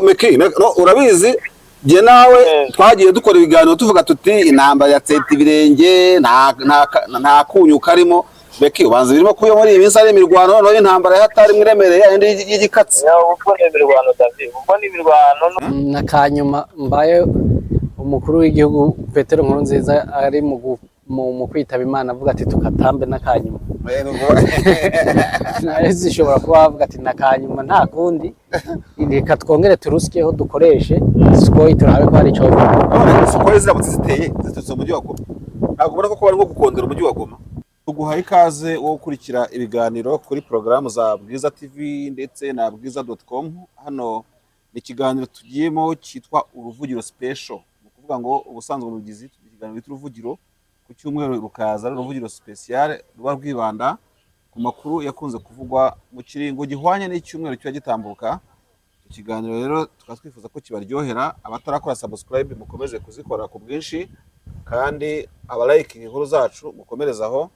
Meki, no, urabizi jye nawe twagiye dukora ibiganiro tuvuga tuti intambara ya tseta ibirenge, nta kunyu karimo. Meki, ubanza birimo kuyo muri iyi minsi ari imirwano, noneho intambara ya hatari iremereye yindi y'igikatsi. Ubwo ni imirwano, David, ubwo ni imirwano. Nakanyuma mbaye umukuru w'igihugu Petero Nkurunziza ari mu kwitaba Imana avuga ati tukatambe n'akanyuma. Nayo zishobora kuba bavuga ati nakanyuma, nta kundi, reka twongere turusikeho, dukoreshe Sukhoi, turabe ko hari ico. None Sukhoi ziramutse ziteye ziturutse mu mujyi wa Goma, ntabwo ubona ko bari nko gukondera umujyi wa Goma? Tuguhaye ikaze wo gukurikira ibiganiro kuri porogaramu za Bwiza TV ndetse na bwiza.com. Hano ni ikiganiro tugiyemo cyitwa Uruvugiro Special. Ni ukuvuga ngo ubusanzwe mu bigizi ikiganiro bita Uruvugiro ku cyumweru rukaza ari Uruvugiro Special, ruba rwibanda ku makuru yakunze kuvugwa mu kiringo gihwanye n'icyumweru kiba gitambuka. Icyo kiganiro rero tukaba twifuza ko kibaryohera. Abatarakora subscribe mukomeze kuzikora ku bwinshi, kandi abalayikinga inkuru zacu mukomereze aho.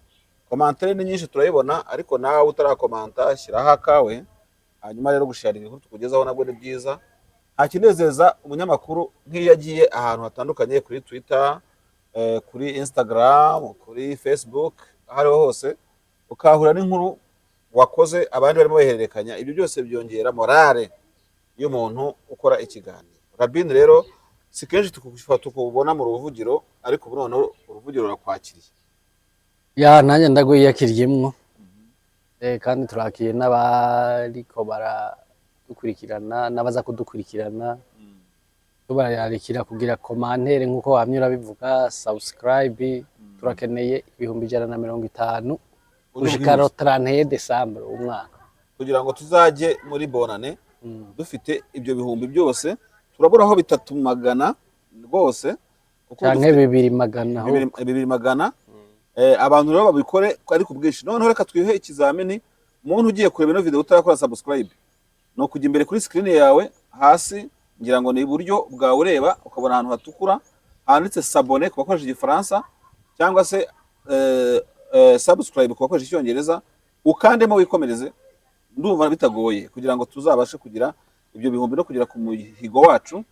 Commentaire ni nyinshi turayibona, ariko nawe utarakomanta shyiraho akawe. Hanyuma rero gusharinga inkuru tukugezaho nabwo ni byiza. Nta kinezeza umunyamakuru nk'iyo agiye ahantu hatandukanye, kuri Twitter, kuri Instagram, kuri Facebook, aho ariho hose, ukahura n'inkuru wakoze abandi barimo bayihererekanya. Ibyo byose byongera morale y'umuntu ukora ikiganiro. Rabin, rero si kenshi tukubona mu Ruvugiro, ariko ubu noneho Uruvugiro rurakwakiriye. Ya, nanjye ndagwiyakiriyemwo. Kandi turakiye n'abariko baradukurikirana n'abaza kudukurikirana, tubararikira kugira commentaire nk'uko wamye urabivuga, subscribe. Turakeneye 150,000 gushika le 31 décembre umwaka. Kugira ngo tuzajye muri bonane dufite ibyo bihumbi byose. Turaburaho 300 rwose kuko canke dufite 200. 200. Abantu rero babikore ari ku bwinshi. Noneho reka twihe ikizamini. Umuntu ugiye kureba ino video utarakora subscribe, ni ukujya imbere kuri screen yawe hasi, ngira ngo ni iburyo bwawe, ureba ukabona ahantu hatukura handitse "s'abonner" ku bakoresha Igifaransa, cyangwa se "subscribe" ku bakoresha Icyongereza, ukandemo wikomereze. Ndumva bitagoye kugira ngo tuzabashe kugira ibyo bihumbi no kugera ku muhigo wacu.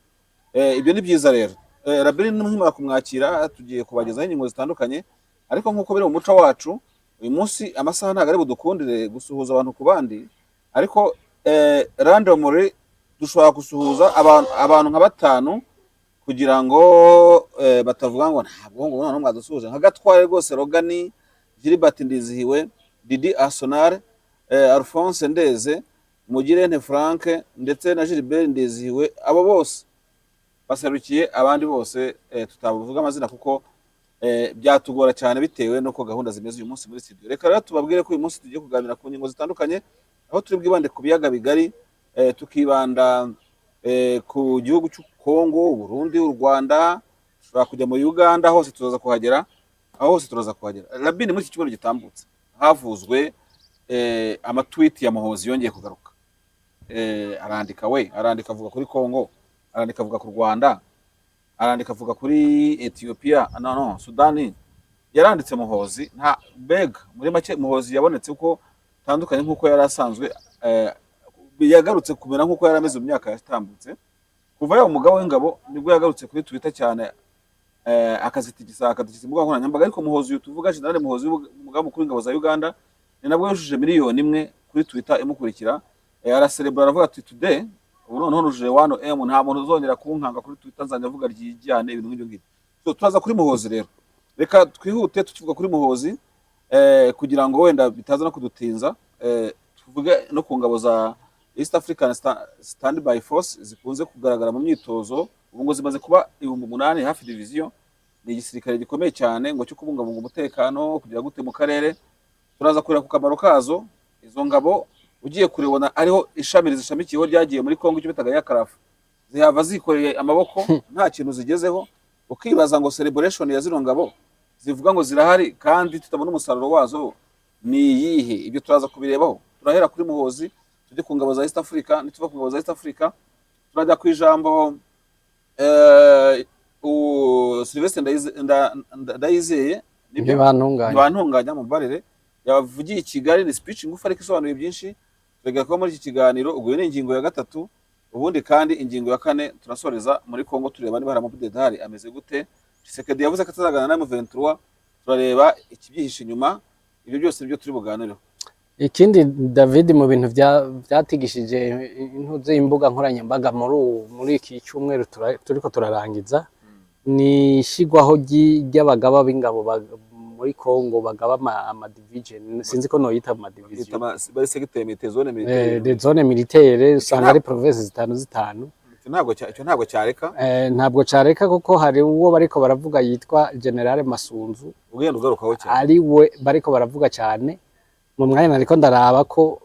Ibyo ni byiza rero. Rabini nkimara kumwakira, tugiye kubagezaho ingingo zitandukanye, ariko nk'uko biri mu muco wacu, uyu munsi amasaha ntabwo ari budukundire gusuhuza abantu ku bandi, ariko randomly dushobora gusuhuza abantu nka batanu kugira ngo batavuga ngo ntabwo ngo noneho mwadusuhuje. Nka Gatware rwose Rogani, Gilbert Ndizihiwe, Didi Arsenal, Alphonse Ndeze, Mugirente Frank ndetse na Gilbert Ndizihiwe. Abo bose baserukiye abandi bose tutavuga amazina kuko byatugora cyane bitewe n'uko gahunda zimeze uyu munsi muri studio. Reka rero tubabwire ko uyu munsi tugiye kuganira ku ngingo zitandukanye, aho turi bwibande ku biyaga bigari, tukibanda ku gihugu cy'u Kongo, Burundi, u Rwanda, dushobora kujya mu Uganda, hose turaza kuhagera, aho hose turaza kuhagera. Rabini, muri iki cyumweru gitambutse havuzwe amatwiti ya Muhozi yongeye kugaruka. Arandika, we arandika avuga kuri Kongo, arandika avuga ku Rwanda, arandika avuga kuri Ethiopia, no Sudani. Yaranditse Muhozi nta bega. Muri make Muhozi yabonetse uko tandukanye nk'uko yari asanzwe, yagarutse kumera nk'uko yari ameze mu myaka yatambutse. Kuva yaba umugabo w'ingabo nibwo yagarutse kuri Twitter cyane, akazitigisa, akazitigisa imbuga nkoranyambaga. Ariko Muhozi uyu tuvuga, General Muhozi, umugaba mukuru w'ingabo za Uganda, ni nabwo yujuje 1 miliyoni kuri Twitter imukurikira. Araserebura, aravuga ati "Today, ubu noneho nujuje 1M, nta muntu uzongera kunkanga kuri Twitter, nzajya avuga ryijyane", ibintu nk'ibyo ngibyo. So turaza kuri Muhozi rero. Reka twihute tukivuga kuri Muhozi, kugira ngo wenda bitaza no kudutinza, tuvuge no ku ngabo za East African Standby Force zikunze kugaragara mu myitozo. Ubu ngo zimaze kuba 8000, hafi division. Ni igisirikare gikomeye cyane ngo cyo kubungabunga umutekano kugira gute mu karere. Turaza kureba ku kamaro kazo izo ngabo. Ugiye kurebona ariho ishami rizishamikiyeho ryagiye muri Kongo, icyo bitaga yakarafu, zihava zikoreye amaboko, nta kintu zigezeho. Ukibaza ngo celebration ya zino ngabo zivuga ngo zirahari kandi tutabona umusaruro wazo ni iyihe? Ibyo turaza kubirebaho. Turahera kuri Muhozi, tujye ku ngabo za East Africa. Nituva ku ngabo za East Africa, turajya ku ijambo Sylvestre Ndayizeye, nibyo? Ntibantunganya. Ntibantunganya, mubarire, yavugiye i Kigali. Ni speech ngufi ariko isobanuye byinshi. Turagaruka muri iki kiganiro. Ubwo iyo ni ingingo ya gatatu. Ubundi kandi ingingo ya kane turasoreza muri Kongo, tureba niba hari amapudedari ameze gute. Tshisekedi yavuze ko atazagana na M23, turareba ikibyihishe inyuma. Ibyo byose nibyo turi buganireho. Ikindi David, mu bintu vyatigishije intuze imbuga nkoranyambaga muri iki cyumweru turiko turarangiza, ni ishigwaho ry'abagaba b'ingabo muri Congo, bagaba ama division, sinzi ko noyita ama division. Bari secteur militaire, zone militaire. Des zones militaires, usanga ari province zitanu zitanu. Icyo ntabwo cyareka. Ntabwo careka, kuko hari uwo bariko baravuga yitwa General Masunzu. Ugenda ugarukaho cyane. Ari we bariko baravuga cyane mu mwanya. Nariko ndaraba ko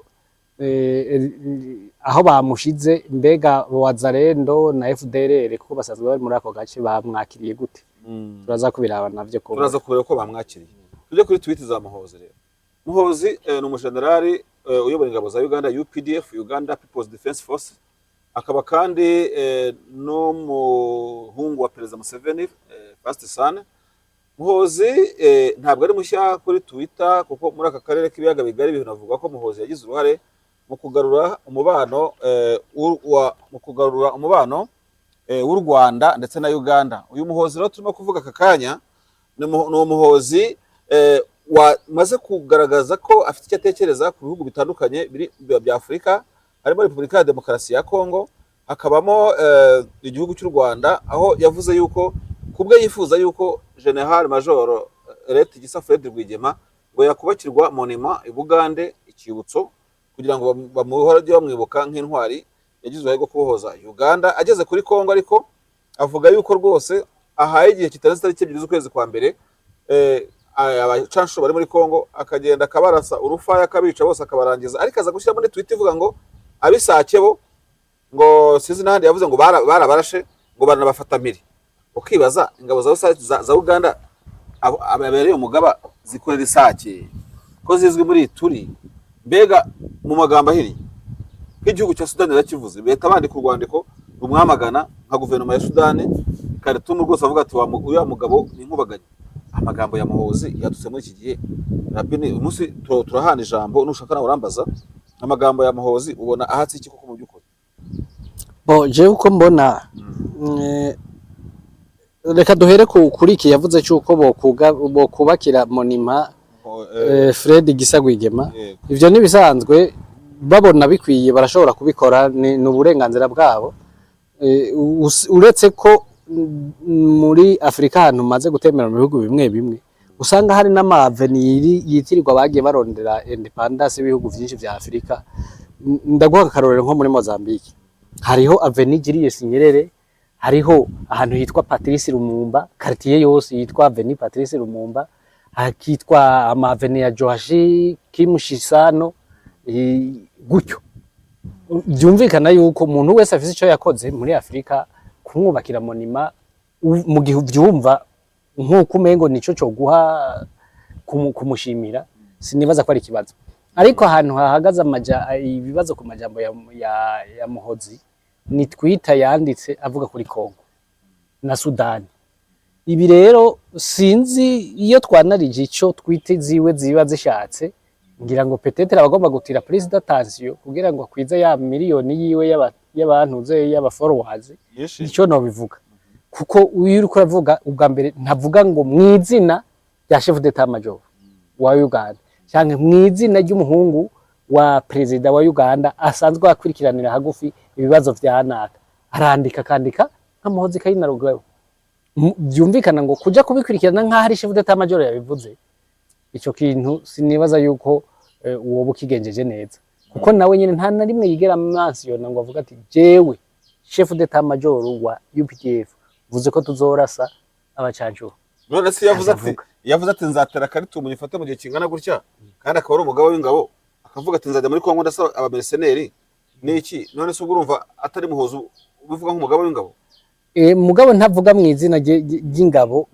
aho bamushize, mbega Wazalendo na FDLR, kuko basanzwe bari muri ako gace, bamwakiriye gute? Turaza kubiraba navyo ko Turaza kureba ko bamwakiriye. Tujye kuri tweet za Muhozi rero. Muhozi ni umujenerali uyobora ingabo za Uganda, UPDF, Uganda People's Defense Force, akaba kandi n'umuhungu wa Perezida Museveni, first son. Muhozi ntabwo ari mushya kuri Twitter, kuko muri aka karere k'ibiyaga bigari ibintu avuga ko Muhozi yagize uruhare mu kugarura umubano w'u Rwanda ndetse na Uganda. Uyu Muhozi rero turimo kuvuga aka kanya ni umuhozi wamaze kugaragaza ko afite icyo atekereza ku bihugu bitandukanye biri bya Afurika, harimo Repubulika ya Demokarasi ya Kongo, hakabamo igihugu cy'u Rwanda, aho yavuze yuko kubwe yifuza yuko General Major Ret Gisa Fred Rwigema ngo yakubakirwa monument i Bugande, ikibutso, kugira ngo bamuhore bamwibuka nk'intwari yagize uruhare rwo kubohoza Uganda. Ageze kuri Kongo ariko avuga yuko rwose ahaye igihe kitarenze itariki 2 z'ukwezi kwa mbere abacancuro bari muri Kongo, akagenda akabarasa urufaya, akabica bose, akabarangiza. Ariko aza gushyira muri tweet ivuga ngo abisake bo ngo sinzi n'ahandi yavuze ngo barabarashe ngo baranabafata mpiri. Ukibaza ingabo za Uganda abereye umugaba zikorera isake ko zizwi muri Ituri? Mbega mu magambo ahinnye, nk'igihugu cya Sudani yarakivuze, leta bandika urwandiko rumwamagana nka guverinoma ya Sudani, Khartoum rwose, avuga ati: "Uriya mugabo ni inkubaganyi." Amagambo ya Muhozi yadutse muri iki gihe, Rabini, uyu munsi turahana ijambo, nushaka nawe urambaza. Amagambo ya Muhozi ubona ahatse iki koko mu by'ukuri? Bo jewe uko mbona, reka duhere kuri iki yavuze cy'uko bokubakira monument Fred Gisa Rwigema. Ivyo nibisanzwe, babona bikwiye barashobora kubikora, ni uburenganzira bwabo. Uretse ko muri Afurika, ahantu maze gutembera mu bihugu bimwe bimwe, usanga hari n'ama avenue yitirirwa bagiye barondera indépendance y'ibihugu vyinshi vya Afurika. Ndaguha akarorero, nko muri Mozambique hariho Avenue Julius Nyerere, hariho ahantu hitwa Patrice Lumumba, quartier yose yitwa Avenue Patrice Lumumba, hakitwa ama avenue ya Joachim Chissano, gutyo. Byumvikana yuko umuntu wese afise ico yakoze muri Afurika, kumwubakira monument mu gihe uvyumva nk'uko umengo nico coguha kumushimira, sinibaza ko ari ikibazo. Ariko ahantu hahagaze ibibazo ku majambo ya Muhozi ni Twitter yanditse avuga kuri Congo na Sudani. Ibi rero sinzi iyo twanarije ico tweet ziwe ziba zishatse. Ngira ngo peut-être abagomba gutira président attention kugira ngo akwize ya miliyoni yiwe y'abantu ze, y'aba followers. Icyo nobivuga, kuko uyu uriko uravuga ubwa mbere ntavuga ngo mu izina rya chef d'état major wa Uganda canke mu izina ry'umuhungu wa perezida wa Uganda asanzwe akurikiranira hagufi ibibazo vya naka. Arandika akandika nka Muhozi Kainerugaba. Byumvikana ngo kuja kubikurikirana nk'aho ari chef d'état major yabivuze, ico kintu sinibaza yuko uwoba ukigenjeje neza, kuko nawe nyene nta na rimwe yigera mensiona ngo avuga ati: "Jewe chef d'état major wa UPDF vuze ko tuzorasa abacancuro." None se yavuze ati Avuga. yavuze ati: "Nzatera Khartoum nyifate mu gihe kingana gutya," kandi akaba ari umugaba w'ingabo, akavuga ati: "Nzajya muri Kongo ndasaba abamercenaires niki?" None se ubwo urumva atari Muhozi ubivuga nk'umugaba w'ingabo? Mugabo ntavuga mu izina ry'ingabo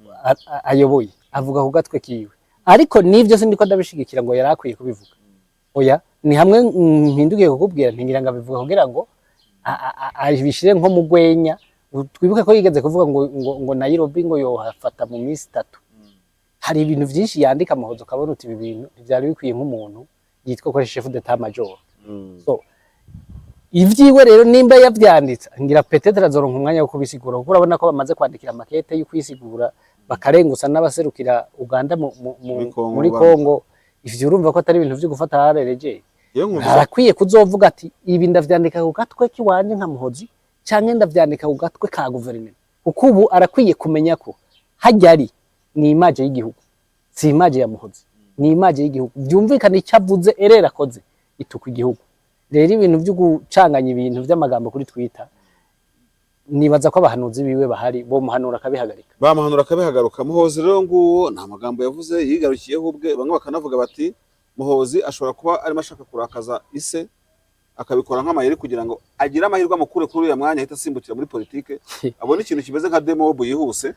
ayoboye, avuga ku gatwe kiwe. Ariko n'ivyo sindiko ndabishigikira ngo yari akwiye kubivuga, oya. Ni hamwe mpindukiye kukubwira ntingira ngo abivuga kugira ngo abishire nko mu rwenya. Twibuke ko yigeze kuvuga ngo Nairobi ngo yohafata mu minsi 3. Hari ibintu vyinshi yandika Muhozi ukabona uti ibi bintu ntivyari bikwiye nk'umuntu yitwa ko ari chef d'état major. So Ivyiwe rero nimba yavyanditse, ngira peut-être azoronka umwanya wo kubisigura, kuko urabona ko bamaze kwandikira makete yo kwisigura, bakarengusa n'abaserukira Uganda Muri Congo. Muri Congo. Ivyo urumva ko atari ibintu vyo gufata harereje. Yewe nkumvise. Arakwiye kuzovuga ati: "Ibi ndavyandika ku gatwe kiwanje nka Muhozi, canke ndavyandika ku gatwe ka guverinoma", kuko ubu arakwiye kumenya ko hajya ari ni image y'igihugu, si image ya Muhozi, ni image y'igihugu. Vyumvikana icyo avuze, erera akoze ituka igihugu. Rero ibintu vyo gucanganya ibintu vy'amagambo kuri Twitter, nibaza ko abahanuzi biwe bahari bo muhanura akabihagarika. Bamuhanura akabihagaruka. Muhozi rero nguwo nta magambo yavuze, yigarukiyeho ubwe. Bamwe bakanavuga bati Muhozi ashobora kuba arimo ashaka kurakaza ise, akabikora nk'amayeri kugira ngo agire amahirwe amukure kuri uriya mwanya, ahita asimbukira muri politike, abone ikintu kimeze nka demob yihuse,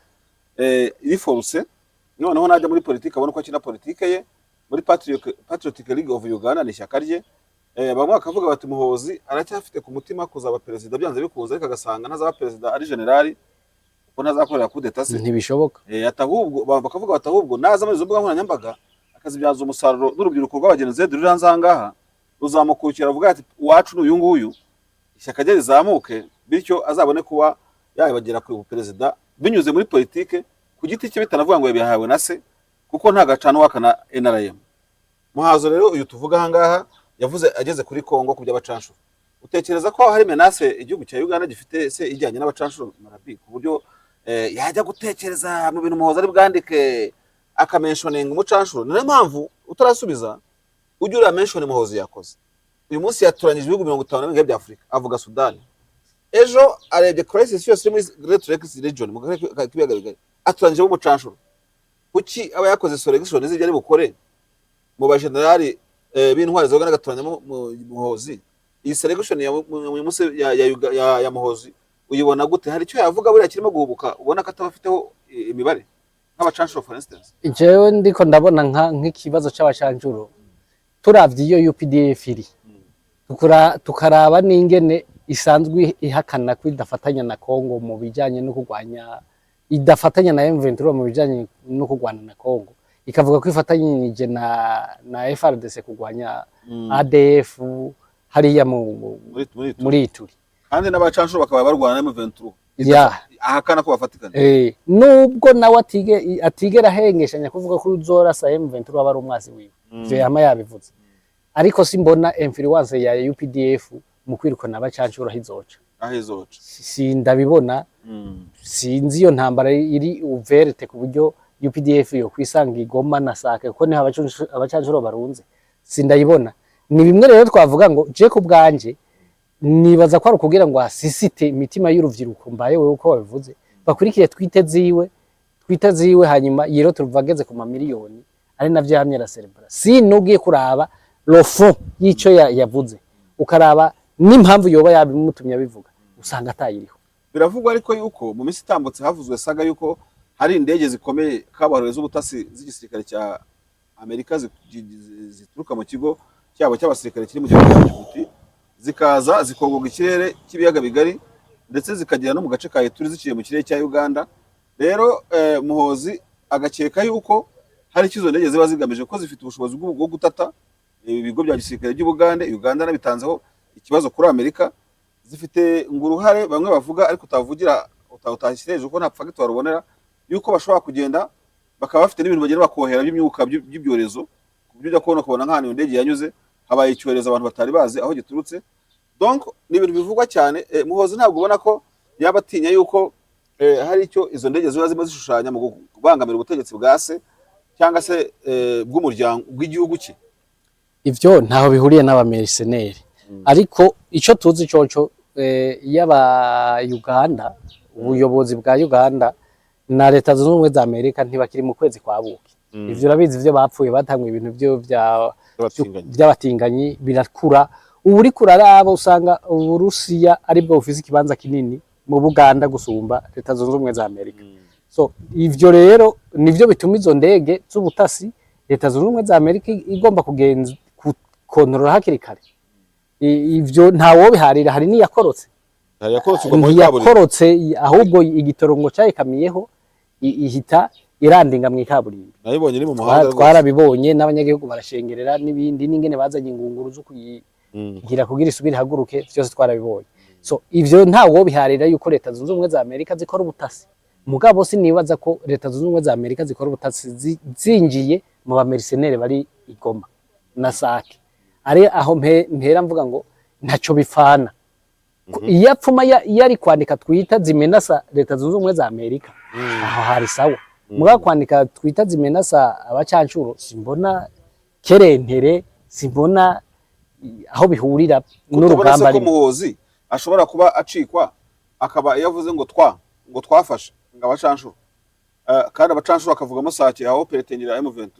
iri force. Noneho najya muri politike abone uko akina politike ye muri Patriotic League of Uganda, ni ishyaka rye. Bamwe bakavuga bati Muhozi aracyafite ku mutima kuzaba perezida byanze bikunze, ariko agasanga ntazaba perezida ari generali, kuko ntazakorera kudeta se. Ntibishoboka. Ati ahubwo bakavuga bati ahubwo naza muri izo mbuga nkoranyambaga akazibyaza umusaruro, n'urubyiruko rw'abagenzi ruri hanze aha ngaha ruzamukurikira, avuga ati uwacu ni uyu nguyu, ishyaka rye rizamuke, bityo azabone kuba yabagera ku perezida binyuze muri politike ku giti cye, bitanavuga ngo yabihawe na se, kuko nta gacana waka na NRM. Muhazo rero uyu tuvuga aha ngaha yavuze ageze kuri Kongo ku by'abacanshuro. Utekereza ko hari menace igihugu cya Uganda gifite se ijyanye n'abacanshuro, Marabi, ku buryo yajya gutekereza mu bintu Muhoza ari bwandike akamentioninga umucanshuro? Niyo mpamvu utarasubiza, ujya uriya mention Muhozi yakoze uyu munsi, yatoranyije ibihugu 51 bya Afurika, avuga Sudani. Ejo arebye crisis yose iri muri Great Lakes Region, mu karere k'ibiyaga bigari, atoranyijemo umucanshuro. Kuki aba yakoze selection z'ibyo ari bukore mu bajenerali b'intwari za Uganda, agatoranyamo Muhozi? Iyi selection ya munsi ya Muhozi uyibona gute? Hari icyo yavuga buriya kirimo guhubuka, ubona ko ataba afiteho imibare nk'abacanshuro, for instance? Jewe ndiko ndabona nk'ikibazo c'abacanshuro, turavye iyo UPDF iri, tukaraba n'ingene isanzwe ihakana ko idafatanya na Congo mu bijanye no kurwanya, idafatanya na M23 mu bijanye no kurwana na Congo, ikavuga ko ifatanyije na FARDC kurwanya ADF hariya muri muri Ituri. Kandi n'abacanshuro bakaba barwana na M23 ahakana ko bafatikanya. Nubwo nawe atigera ahengeshanya kuvuga ko uzorasa M23 aba ari umwasi wiwe, ivyo yama yabivuze, ariko simbona influence ya UPDF mu kwirukana abacanshuro aho izoca. Aho izoca. Sindabibona. Sinzi iyo ntambara iri ouverte ku buryo UPDF yo kwisanga igoma na Sake, kuko niho abacanshuro barunze. Sindayibona. Ni bimwe rero twavuga ngo je ku bwanje nibaza ko ari ukugira ngo asisite imitima y'uruvyiruko, mbaye wewe uko wabivuze, bakurikire twite ziwe, hanyuma yero turuva ageze ku mamiliyoni, ari navyo yamye araserebura. Si nugiye kuraba le fond y'ico yavuze, ukaraba n'impamvu yoba yabimutumye abivuga, usanga atayiriho. Biravugwa ariko yuko mu minsi itambutse havuzwe saga yuko hari indege zikomeye kabuhariwe z'ubutasi z'igisirikare cya Amerika zituruka mu kigo cyabo cy'abasirikare kiri mu gihugu cya Djibouti, zikaza zikogoga ikirere cy'ibiyaga bigari, ndetse zikagera no mu gace ka Ituri ziciye mu kirere cya Uganda. Rero Muhozi agakeka yuko hari icyo izo ndege ziba zigamije, ko zifite ubushobozi bwo gutata ibigo bya gisirikare by'Ubugande. Uganda nabitanzeho ikibazo kuri Amerika. Zifite ngo uruhare, bamwe bavuga, ariko utavugira utashyira hejuru ko nta fact warubonera, yuko bashobora kugenda bakaba bafite n'ibintu bagenda bakohera by'imyuka by'ibyorezo, ku buryo ujya kubona ukabona nk'ahantu iyo ndege yanyuze habaye icyorezo abantu batari bazi aho giturutse. Donc ni ibintu bivugwa cyane. Muhozi ntabwo ubona ko yaba atinya yuko hari icyo izo ndege ziba zirimo zishushanya mu kubangamira ubutegetsi bwa se cyangwa se bw'umuryango, bw'igihugu cye? Ivyo ntaho bihuriye n'abamercenaires, ariko ico tuzi coco, yaba Uganda, ubuyobozi bwa Uganda na Leta Zunze Ubumwe za Amerika ntibakiri mu kwezi kwa buki. Ivyo urabizi, ivyo bapfuye batanguye ibintu vyo vya by'abatinganyi. By'abatinganyi birakura. Ubu uriko uraraba usanga Uburusiya aribwo bufise ikibanza kinini mu Buganda gusumba Leta Zunze Ubumwe za Amerika. So ivyo rero nivyo bituma izo ndege z'ubutasi Leta Zunze Ubumwe za Amerika igomba kugenza kukontorora hakiri kare. Ivyo ntawobiharira, hari n'iyakorotse. Hari yakorotse ubwo muri kaburimbo. Ntiyakorotse, ahubwo igitorongo cayikamiyeho, ihita irandinga mw'ikaburimbo. Nayibonye iri mu muhanda rwose. Twarabibonye n'abanyagihugu barashengerera n'ibindi, n'ingene bazanye ingunguru zo kuyi Igira kugira isubire ihaguruke, vyose twarabibonye. So ivyo ntawo biharira yuko Leta Zunze Ubumwe za Amerika zikora ubutasi, mugabo sinibaza ko Leta Zunze Ubumwe za Amerika zikora ubutasi zinjiye mu ba mercenaires bari i Goma na Sake. Ari aho mpera mvuga ngo ntaco bifana. Iyo apfuma iyo ari kwandika twita zimenasa Leta Zunze Ubumwe za Amerika, aho hari sawa. Mugabo kwandika twita zimenasa abacancuro, simbona kerentere, simbona aho bihurira Kutabona se n'urugamba ko arimo. Muhozi ashobora kuba acikwa, akaba iyo avuze ngo twafashe ngo abacanshuro, kandi abacanshuro akavugamo Sake aho peretengera M23,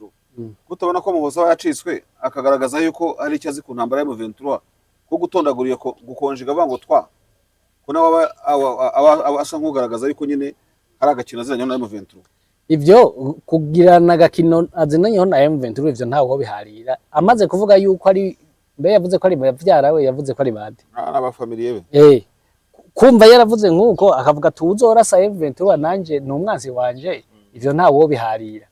kutabona ko Muhozi aba yacitswe akagaragaza yuko hari icyo azi ku ntambara ya M23, ko gutondagura iyo gukonjiga avuga ngo twa, ko nawe aba asa nk'ugaragaza yuko nyine hari agakino aziranye na M23? Ivyo kugirana agakino azinanyeho na M23, ivyo ntawo biharira. Amaze kuvuga yuko ari mbe yavuze ko ari bavyara we, yavuze ko ari bande? N'abafamiliye be. Kumva yaravuze nk'uko, akavuga ati uzorasa M23 nanje ni umwansi wanje, ivyo ntawo biharira.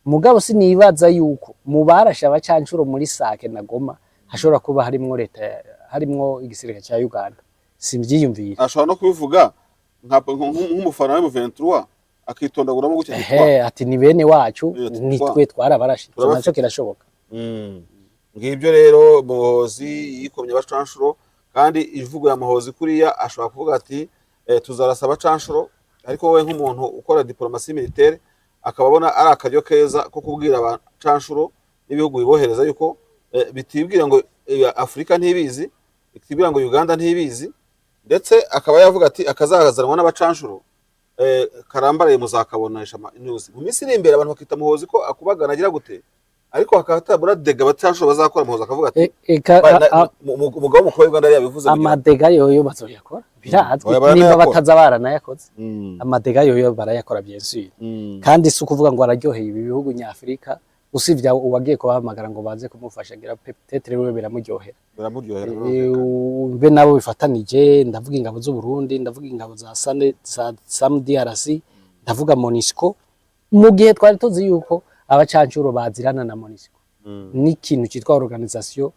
Mugabo sinibaza yuko mu barashe abacancuro muri Sake na Goma hashobora kuba harimwo leta, harimwo igisirikare ca Uganda, simvyiyumvira. Ashobora no kubivuga nk'umufana wa M23, akitondaguramo gutya ati twa. Ehe, ati ni bene wacu. Ati ni twa. Twe twarabarashe ico Turabafite. naco kirashoboka. Ngibyo rero, Muhozi yikomye abacanshuro, kandi ivugo ya Muhozi kuriya ashobora kuvuga ati tuzarasa abacanshuro, ariko wowe nk'umuntu ukora diplomatie militaire akaba abona ari akaryo keza ko kubwira abacanshuro n'ibihugu bibohereza yuko bitibwira ngo Afurika ntibizi, bitibwira ngo Uganda ntibizi. Ndetse akaba yavuga ati akazazanwa n'abacanshuro karambaraye muzakabonesha news mu minsi iri imbere. Abantu bakita Muhozi ko akubagana agira gute, ariko hakaba hatabura dégâts abacanshuro bazakora. Muhozi akavuga ati Eka umugaba mukuru wa Uganda yari yabivuze kugira Ama dégâts yoyo bazoyakora, birazwi. Oya, Nimba baranayakora. bataza baranayakoze, ama dégâts yoyo barayakora, bien sûr. Kandi si ukuvuga ngo araryoheye ibi bihugu nyafurika, usibye uwagiye kubahamagara ngo baze kumufasha, ngira peut-être wewe biramuryohera. Biramuryohera. Mbe nabo bifatanije, ndavuga ingabo z'u Burundi, ndavuga ingabo za Sane za SAMIDRC, ndavuga MONUSCO, mu gihe twari tuzi yuko abacancuro bazirana na MONUSCO n'ikintu cyitwa Organisation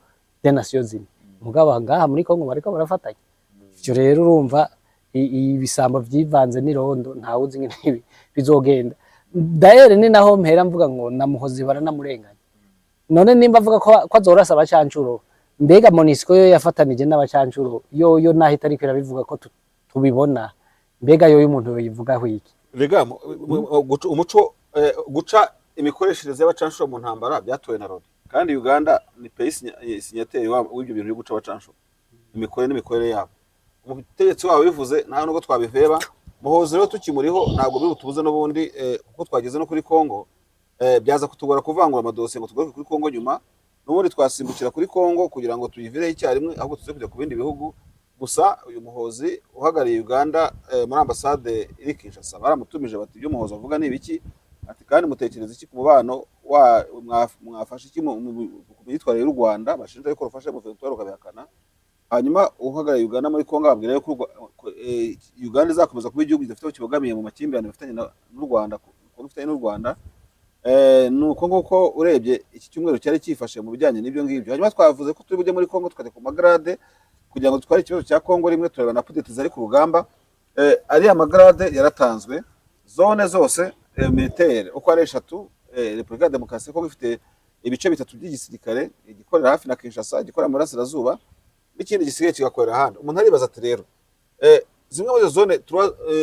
des Nations Unies. Mugabo ngaha muri Kongo bariko barafatanya. Ivyo rero urumva ibisambo vyivanze n'irondo, ntawe uzi ingene bizogenda. D'ailleurs ni naho mpera mvuga ngo na Muhozi baranamurenganya. None nimba avuga ko azorasa abacancuro, mbega MONUSCO yo yafatanije n'abacancuro, yo naho itariko irabivuga ko tubibona, mbega yoyo umuntu yoyivugaho iki? Rega umuco guca imikoreshereze y'abacanshuro mu ntambara byatowe na Loni, kandi Uganda ni pays signataire w'ibyo bintu byo guca abacanshuro, imikorere n'imikorere yabo. Umutegetsi wabo bivuze, nta nubwo twabiveba. Muhozi rero tukimuriho ntabwo biri butubuze n'ubundi, kuko twageze no kuri Kongo, byaza kutugora kuvangura amadosiye ngo tugaruke kuri Kongo nyuma. N'ubundi twasimbukira kuri Kongo kugira ngo tuyivireho icyarimwe, ahubwo tuze kujya ku bindi bihugu. Gusa uyu Muhozi uhagarariye Uganda muri ambasade iri Kinshasa baramutumije bati ibyo Muhozi avuga ni ibiki? Ati kandi mutekereza iki ku mubano wa mwafashe iki ku myitwarire y'u Rwanda bashinja yuko rufasha M23, rukabihakana? Hanyuma uhagarariye Uganda muri Kongo ababwira yuko Uganda izakomeza kuba igihugu kidafite aho kibogamiye mu makimbirane bafitanye n'u Rwanda, Kongo ifitanye n'u Rwanda. Ni uko nguko urebye iki cyumweru cyari cyifashe mu bijyanye n'ibyo ngibyo. Hanyuma twavuze ko turi bujye muri Kongo, tukajya ku magrade kugira ngo dutware ikibazo cya Kongo rimwe, tureba na update zari ku rugamba. Ariya magrade yaratanzwe, zone zose militaire uko ari eshatu. Repubulika ya Demokarasi ya Kongo ifite ibice bitatu by'igisirikare: igikorera hafi na Kinshasa, igikorera mu burasirazuba, n'ikindi gisigaye kigakorera ahandi. Umuntu aribaza ati rero zimwe muri izo zone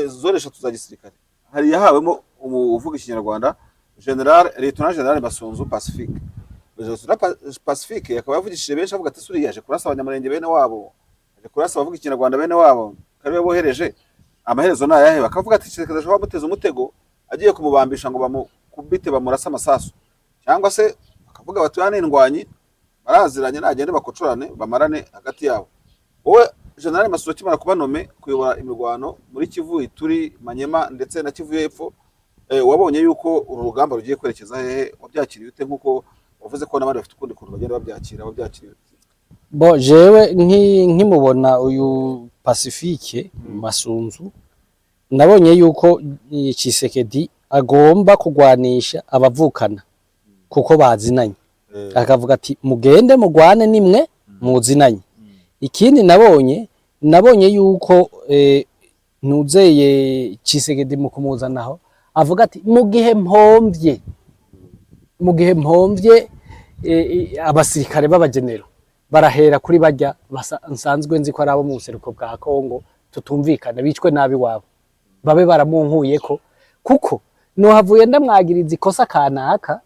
zone eshatu za gisirikare, hari yahawemo uvuga Ikinyarwanda, General Lieutenant General Masunzu Pacifique. Lieutenant Pacifique akaba yavugishije benshi avuga ati suriya yaje kurasa Abanyamurenge bene wabo, yaje kurasa abavuga Ikinyarwanda bene wabo, kariwe bohereje, amaherezo ni ayahe? Bakavuga ati Tshisekedi ashobora kumuteza umutego agiye kumubambisha ngo bamukubite bamurase amasasu, cyangwa se bakavuga bati ya n'indwanyi baraziranye, nagende bakocorane bamarane hagati yabo. Wowe General Masunzu akimara kuba nommé kuyobora imirwano muri Kivu, Ituri, Manyema ndetse na Kivu y'Epfo, wabonye yuko uru rugamba rugiye kwerekeza hehe? Wabyakiriye ute, nk'uko wavuze ko n'abandi bafite ukundi kuntu bagenda babyakira? Wabyakiriye ute? Bo jewe nkimubona uyu Pacifique Masunzu, nabonye yuko Tshisekedi agomba kugwanisha abavukana kuko bazinanye, akavuga ati mugende mugwane nimwe. Muzinanye. Ikindi nabonye yuko nuzeye Tshisekedi mu kumuzanaho avuga ati mu gihe mpomvye abasirikare b'abagenero barahera kuri bajya nsanzwe nzi ko ari abo mu buseruko bwa Kongo tutumvikana, bicwe nabi wabo babe baramunkuyeko, kuko nohavuye ndamwagiriza ikosa kanaka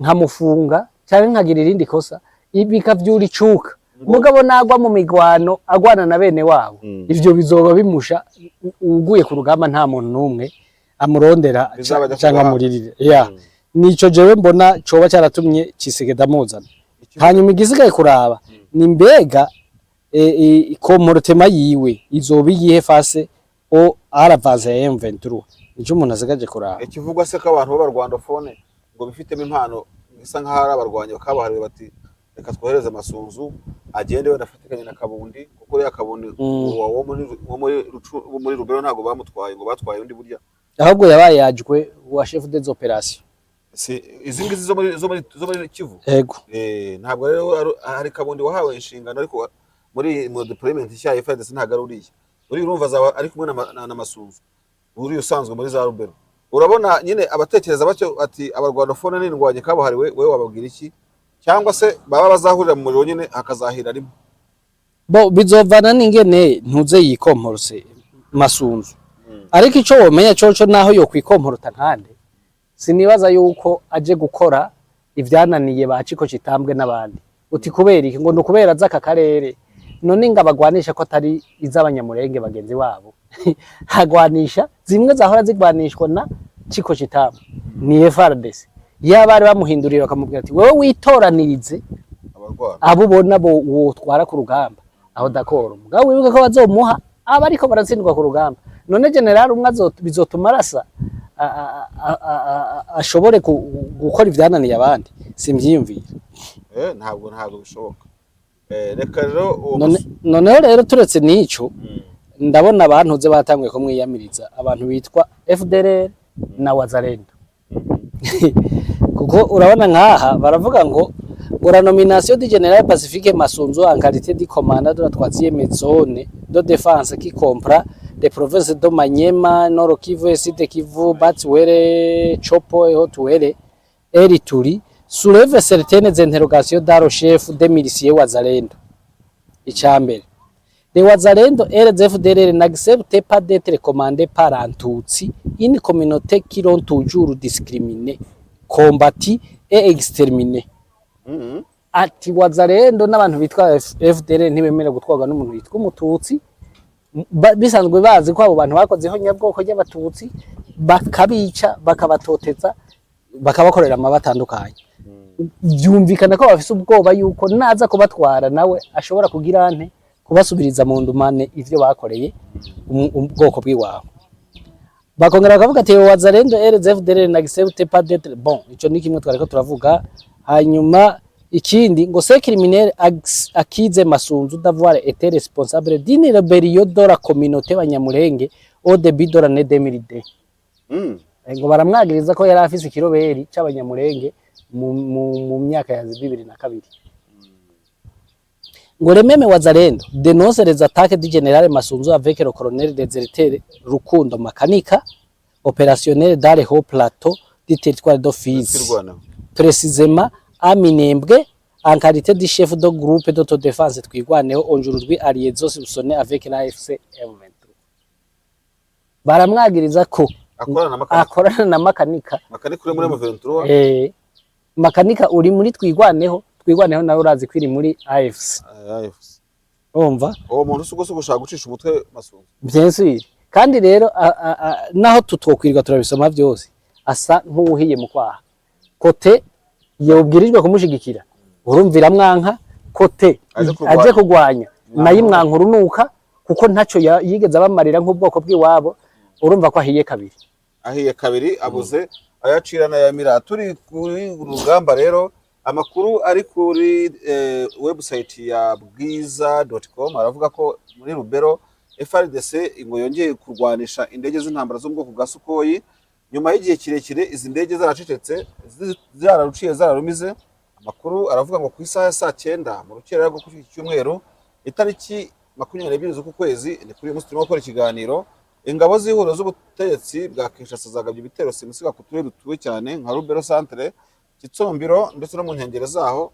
nkamufunga cyangwa nkagira irindi kosa bikavyura icuka, mugabo nagwa mu migwano agwana na bene wabo, ivyo bizoba bimusha uguye ku rugamba, nta muntu n'umwe amurondera Bizabajya canke kuba. Amuririre ya nico jewe mbona coba cyaratumye Tshisekedi amuzana. Hanyuma igisigaye kuraba ni mbega comportement yiwe izoba iyihe face au à l'avance ya M23? Nico umuntu asigaje kuraba. Ikivugwa se ko abantu b'abarwandophone ngo bifitemo impano isa nk'aho ari abarwanyi bakabahariwe, bati reka twohereze Masunzu agende wenda afatikanye na Kabundi, kuko uriya Kabundi wo muri Rubero ntabwo bamutwaye, ngo batwaye undi burya. Ahubwo yabaye yajwe wa chef des opérations. Si izi ngizi zo muri Kivu? Ego. Ntabwo rero hari Kabundi wahawe inshingano, ariko muri mu deployment nshya ya FARDC ntabwo ari uriya. Uriya urumva azaba ari kumwe na Masunzu uriya usanzwe muri za Rubero. Urabona nyine abatekereza batyo ati abarwandophone n'indwanyi kabuhariwe, wowe wababwira iki? Cyangwa se baba bazahurira mu muriro nyine hakazahira rimwe? Bo bizovana n'ingene ntuze yikomporose Masunzu, ariko ico womenya coco, naho yo kwikomporota nkande, sinibaza yuko aje gukora ivyananiye ba Ciko Citambwe n'abandi. Uti kubera iki? Ngo ni ukubera aza aka karere? None ngo abagwanisha ko atari iz'Abanyamurenge bagenzi wabo, hagwanisha zimwe zahora zigwanishwa na Ciko Citambwe, ni FARDC. Yaba bari bamuhinduriye bakamubwira ati wewe witoranirize abarwana abo ubona bo wotwara ku rugamba, aho d'accord. Mugabo wibuke ko bazomuha aba ariko baratsindwa ku rugamba. None general umwe bizotuma arasa ashobore gukora ivyananiye abandi? Simvyiyumvira. Ntabwo bishoboka. Reka rero uwo Noneho rero turetse n'ico, ndabona abantuze batanguye kumwiyamiriza, abantu bitwa FDLR na Wazalendo, kuko urabona nkaha baravuga ngo la nomination du général Pacifique Masunzu en qualité de commandant de la troisième zone de défense qui comprend les provinces de Maniema, Nord Kivu et Sud Kivu, Bas-Uele, Tshopo et Haut-Uele et l'Ituri soulève certaines interrogations dans le chef des miliciens Wazalendo. Icambere, les Wazalendo et les FDLR n'acceptent pas d'être commandés par un Tutsi, une communauté qui l'ont toujours discriminé, combattu et exterminé. Ati Wazalendo n'abantu bitwa FDLR ntibemerewe gutwarwa n'umuntu witwa Umututsi. Bisanzwe bazi ko abo bantu bakoze ihonyabwoko ry'Abatutsi, bakabica, bakabatoteza, bakabakorera amabi atandukanye. Byumvikana ko bafise ubwoba yuko naza kubatwara nawe ashobora kugira ante kubasubiriza mu ndumane ivyo bakoreye ubwoko bw'iwabo. Bakongera bakavuga ati Wazalendo RFDL n'accepte pas d'être bon. Ico ni kimwe twariko turavuga. Hanyuma ikindi ngo ces criminels accusent Masunzu d'avoir été responsable d'une rébellion de la communauté Banyamulenge au début de l'année 2002. Ngo baramwagiriza ko yari afise ikiroberi c'Abanyamulenge mu myaka ya 2002. Ngo les mêmes Wazalendo dénonce les attaques du général Masunzu avec le colonel déserteur Rukundo Makanika, opérationnel dans les hauts plateaux du territoire de Fizi, Twirwaneho. précisément à Minembwe, en qualité de chef de groupe d'autodéfense Twirwaneho, aujourd'hui en liaison soupçonnée avec l'AFC M23. Baramwagiriza ko akorana na Makanika. Akorana na Makanika. Makanika uri muri M23. Makanika uri muri Twirwaneho. Twirwaneho nawe urazi ko iri muri AFC. AFC. Urumva? Uwo muntu si ubwo gushaka gucisha umutwe Masunzu? Bien sûr. Kandi rero naho tutokwirirwa turabisoma byose, asa nk'uwuhiye mu kwaha. Côté yobwirijwe kumushigikira urumvira mwanka, côté aje kurwanya. Aje kurwanya nayo imwanka urunuka, kuko ntaco yigeze abamarira nk'ubwoko bw'iwabo. Urumva ko ahiye kabiri. Ahiye kabiri, abuze ayacira n'ayamira. Turi kuri uru rugamba rero, amakuru ari kuri website ya bwiza.com aravuga ko muri Rubero FARDC ngo yongeye kurwanisha indege z'intambara zo mu bwoko bwa Sukhoi nyuma y'igihe kirekire izi ndege zaracecetse, zararuciye zararumize. Amakuru aravuga ngo ku isaha ya saa 9 mu rukerera rwo kuri iki cyumweru, itariki 22 z'uku kwezi, ni kuri uyu munsi turimo gukora ikiganiro, ingabo z'ihuriro z'ubutegetsi bwa Kinshasa zagabye ibitero simusiga ku turere dutuwe cyane nka Rubero Centre, Kitsombiro ndetse no mu nkengero zaho,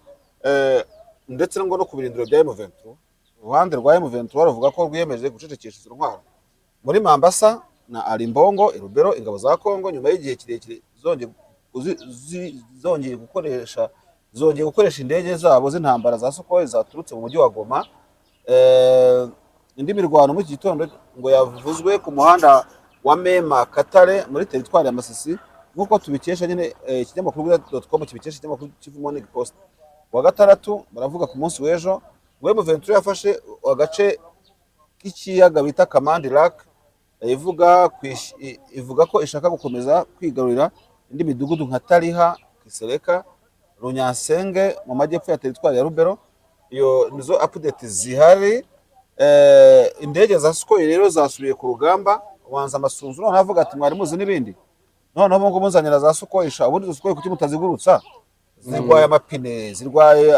ndetse ngo no ku birindiro bya M23. Uruhande rwa M23 ruvuga ko rwiyemeje gucecekesha izo ntwaro. Muri Mambasa na Alimbongo i Rubero, ingabo za Kongo nyuma y'igihe kirekire zongeye gukoresha indege zabo z'intambara za Sukhoi zaturutse mu mujyi wa Goma. Indi mirwano muri iki gitondo ngo yavuzwe ku muhanda wa Mema Katare muri teritwari ya Masisi, nk'uko tubikesha nyine ikinyamakuru .com kibikesha ikinyamakuru Kivu Morning Post. Wa gatandatu, baravuga ku munsi w'ejo, ngo M23 yafashe agace k'ikiyaga bita Kamandi Lake, ivuga ko ishaka gukomeza kwigarurira indi midugudu nka Tariha, Kisereka, Runyansenge mu majyepfo ya teritwari ya Rubero. Iyo nizo update zihari. Indege za Sukhoi rero zasubiye ku rugamba. Ubanza Amasunzu noneho avuga ati: "Mwari muzi n'ibindi, noneho ubu ngubu muzanira za Sukhoi sha. Ubundi izo Sukhoi kuki mutazigurutsa? Zirwaye amapine, zirwaye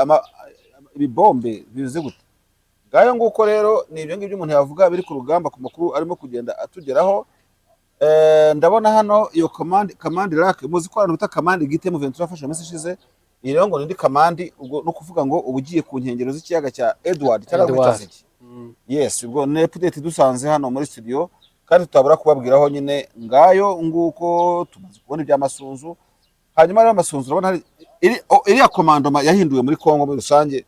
ibibombe, bize gute?" Ngayo nguko rero, ni ibyo ngibyo umuntu yavuga biri ku rugamba ku makuru arimo kugenda atugeraho. Ndabona hano iyo Kamandi Lake, muzi ko abantu bita Kamandi Gite M23 yafashe mu minsi ishize. Iyi rero ngo ni indi Kamandi, ubwo no kuvuga ngo uba ugiye ku nkengero z'ikiyaga cya Edward cyangwa Edward. Cya Yes, ubwo ni update dusanze hano muri studio kandi tutabura kubabwiraho nyine. Ngayo nguko, tumaze kubona ibya Masunzu. Hanyuma rero Masunzu, urabona hari iriya commandement yahinduwe muri Kongo muri rusange,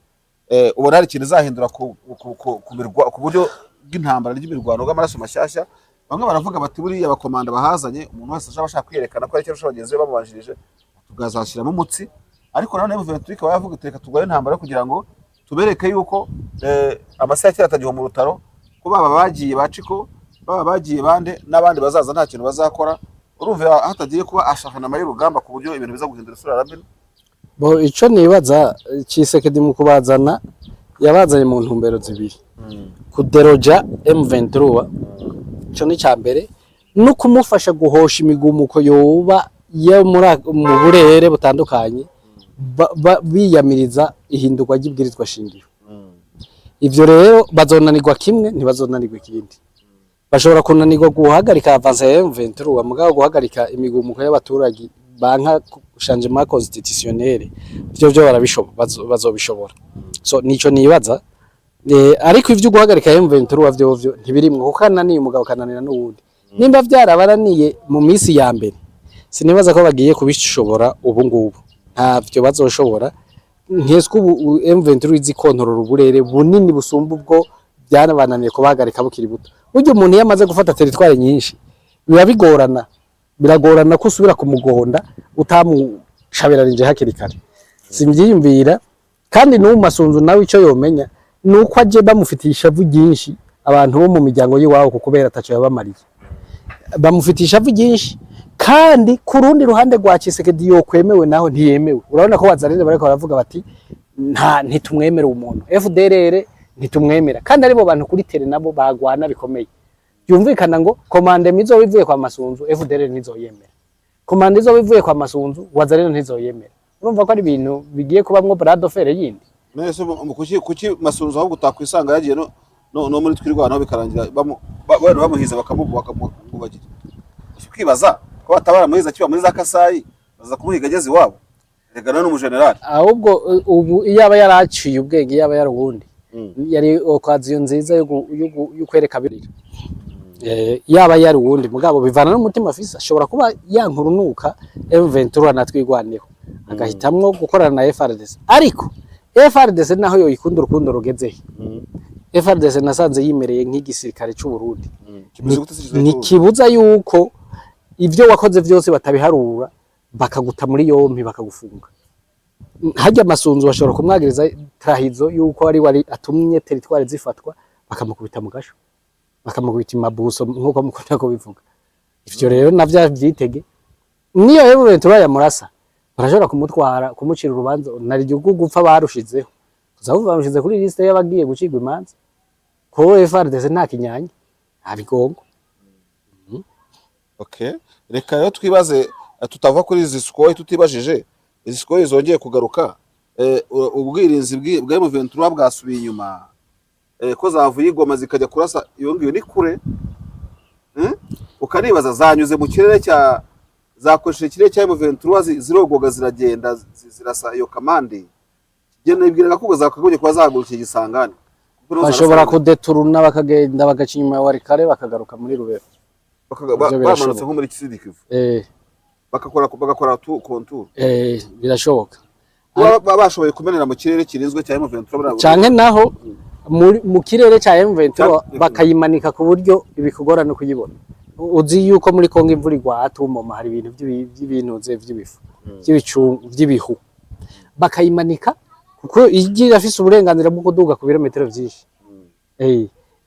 ubona hari ikintu izahindura ku buryo bw'intambara ry'imirwano bw'amaraso mashyashya? Bamwe baravuga bati: "Buriya abakomanda bahazanye, umuntu wese ashaka ashaka kwiyerekana ko ari icyo arusha bagenzi be bamubanjirije, tukazashyiramo umutsi." Ariko nanone M23 ikaba yavuga iti: "Reka turwane intambara kugira ngo tubereke yuko amasaha ya kera atagiye mu rutaro, ko baba bagiye ba Ciko, baba bagiye bande, n'abandi bazaza nta kintu bazakora." Urumva hatagiye kuba ashahanama y'urugamba ku buryo ibintu biza guhindura isura, Rabin? Bo, ico nibaza, Tshisekedi mu kubazana yabazanye mu ntumbero zibiri: kuderoja M23, ico ni ca mbere, no kumufasha guhosha imigumuko yoba yo mu burere butandukanye biyamiriza ihindurwa ry'ibwirizwa shingiro. Ivyo rero bazonanirwa kimwe, ntibazonanirwa ikindi. Bashobora kunanirwa guhagarika avance ya M23, mugabo guhagarika imigumuko y'abaturage banka changement constitutionnel byo barabishobora, bazobishobora. So nico nibaza. Ariko ivyo guhagarika M23 vyo ntibirimwo, kuko kananiye umugabo kananira n'uwundi. Nimba vyarabaraniye mu minsi ya mbere, sinibaza ko bagiye kubishobora ubu ngubu. Ntavyo bazoshobora. Nkeswe ubu M23 izi kontorora uburere bunini busumba ubwo byanabananiye kubahagarika bukiri buto. Burya umuntu iyo amaze gufata territoire nyinshi biba bigorana, biragorana ko usubira kumugonda utamushabiranije hakiri kare. Simbyiyumvira. Kandi n'ubu Masunzu nawe icyo yomenya ni uko aje bamufitiye ishavu ryinshi abantu bo mu miryango y'iwabo, kuko kubera ataco yabamariye bamufitiye ishavu ryinshi. Kandi ku rundi ruhande rwa Tshisekedi yokwemewe naho ntiyemewe. Urabona ko Wazalendo bariko baravuga bati: "Nta ntitumwemera umuntu, FDLR ntitumwemera," kandi aribo bantu kuri terrain nabo bagwana bikomeye. Byumvikana ngo commandement izoba ivuye kwa Masunzu, FDLR ntizoyemera. Commande izoba ivuye kwa Masunzu, Wazalendo ntizoyemera. Urumva ko ari ibintu bigiye kubamwo bras de fer yindi. Nese kuki Masunzu ahubwo utakwisanga yagiye no muri Twirwaneho, bikarangira wenda bamuhiza bakamubagira? Ukibaza ko batabara muhiza akiba muri za Kasayi, baza kumuhiga ageze iwabo. Rega nawe ni umujenerali. Ahubwo ubu iyo aba yaraciye ubwenge, iyo aba yari uwundi, yari occasion nziza yo kwereka abirira. Yaba yari uwundi, mugabo bivana n'umutima afise. Ashobora kuba yankurunuka M23 na Twirwaneho, agahitamwo gukorana na FARDC. Ariko FARDC naho yoyikunda urukundo rugezehe, FARDC nasanze yimereye nk'igisirikare c'u Burundi. Kimeze gute se? Ntikibuza yuko ivyo wakoze vyose batabiharura, bakaguta muri yompi, bakagufunga. Harya Masunzu bashobora kumwagiriza trahison, yuko ari wari atumye territoire zifatwa, bakamukubita mu gasho, bakamukubita imabuso nkuko mukunda kubivuga. Ivyo rero navyo vyitege. Niyo M23 yamurasa, barashobora kumutwara kumucira urubanza nari ryo gupfa. Barushizeho kuza barushize kuri liste y'abagiye gucirwa imanza, ko FARDC nta kinyanya, nta bigongo. Okay, reka rero twibaze, tutava kuri izi Sukhoi tutibajije izi Sukhoi zongeye kugaruka. Ubwirinzi bwa M23 bwasubiye inyuma, ko zavuye i Goma zikajya kurasa iyo ngiyo ni kure. Ukanibaza zanyuze mu kirere cya, zakoresheje ikirere cya M23, zirogoga ziragenda, zirasa iyo kamandi. Njye nibwiraga ko ubwo zakagombye kuba zahagurukiye Gisangani. Kuko niho Bashobora zarasanga. Kudeturuna bakagenda bagaca inyuma ya Walikale bakagaruka muri Rubero. Ivyo Bamanutse birashoboka. nko muri Sud-Kivu, bagakora tu contour. Birashoboka. Kuba bashoboye kumenera mu kirere kirinzwe cya M23 buriya. Canke naho mu kirere ca M23 Ca- bakayimanika ku buryo ibikugora no kuyibona. Uzi yuko muri Kongo imvura igwa atumoma, hari ibintu by'ibintuze vy'ibifu, by'ibicu, by'ibihu, bakayimanika kuko igi irafise uburenganzira bwo kuduga ku birometero vyinshi.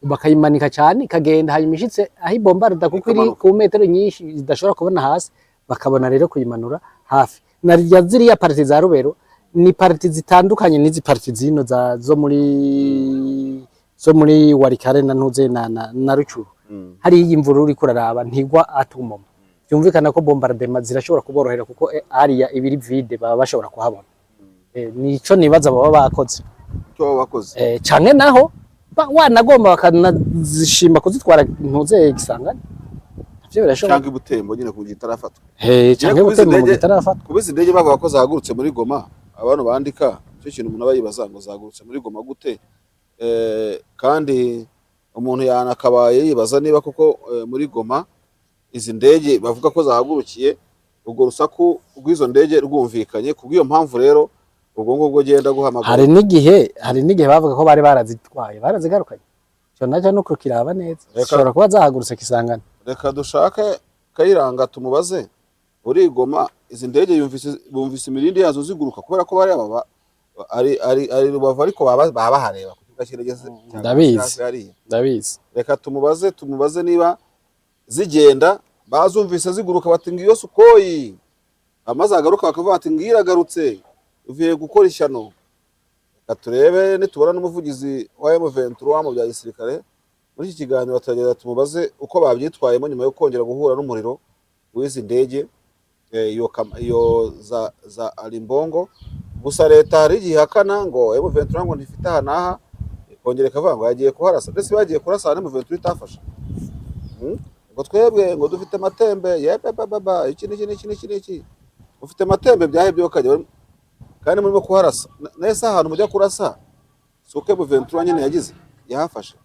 Bakayimanika cyane ikagenda, hanyuma ishitse aho ibombarda, kuko iri Ikamanuka. ku metero nyinshi idashobora kubona hasi, bakabona rero kuyimanura hafi na rya ziriya parties za Rubero. Ni parties zitandukanye n'izi parties zino za zo muri Walikale na Ntuze na Rucuru. Hariya iyi imvura uriko uraraba ntigwa atumoma, byumvikana ko bombardement zirashobora kuborohera kuko hariya ibiri vide baba bashobora kuhabona. Nico nibaza baba bakoze. Icyo baba bakoze. Canke naho wanagomba bakanazishima kuzitwara ntuze Gisangani, ivyo birashoboka. Cyangwa i Butembo nyine ku gitarafatwa. Canke Kuba izi Butembo mu gitarafatwa. Kuba izi ndege bavuga ko zahagurutse muri Goma, abantu bandika icyo kintu, umuntu aba yibaza ngo zahagurutse muri Goma gute? Kandi umuntu yanakabaye yibaza niba koko muri Goma izi ndege bavuga ko zahagurukiye, urwo rusaku rw'izo ndege rwumvikanye. Kubw'iyo mpamvu rero ubwo ngubwo genda guhamagara. Hari n'igihe bavuga ko bari barazitwaye, barazigarukanye. Ico naco nuko kiraba neza, zishobora kuba zahagurutse Kisangani. Reka dushake Kayiranga tumubaze uri i Goma, izi ndege yumvise, bumvise imirindi yazo ziguruka, kubera ko bariya baba ari Rubavu, ariko baba bahareba ku kibuga cy'indege cya Ndabizi. hafi hariya. Ndabizi. Reka tumubaze niba zigenda bazumvise ziguruka, bati ngiyo Sukhoi, amaze agaruka bakavuga bati ngiyo iragarutse ivuye gukora ishyano. Reka turebe nitubona n'umuvugizi wa M23 mu bya gisirikare muri iki kiganiro, turagenda tumubaze uko babyitwayemo nyuma yo kongera guhura n'umuriro w'izi ndege, iyo za Alimbongo. Gusa leta hari igihe ihakana ngo M23 ngo ntifite aha n'aha, ikongera ikavuga ngo yagiye kuharasa, ndetse bagiye kurasa ahantu M23 itafashe. Ngo twebwe ngo dufite matembe yepe baba, iki n'iki n'iki n'iki n'iki, ufite matembe byahebye bakajya kandi murimo kuharasa. Nese ahantu mujya kurasa si uko M23 nyine yagize yahafashe?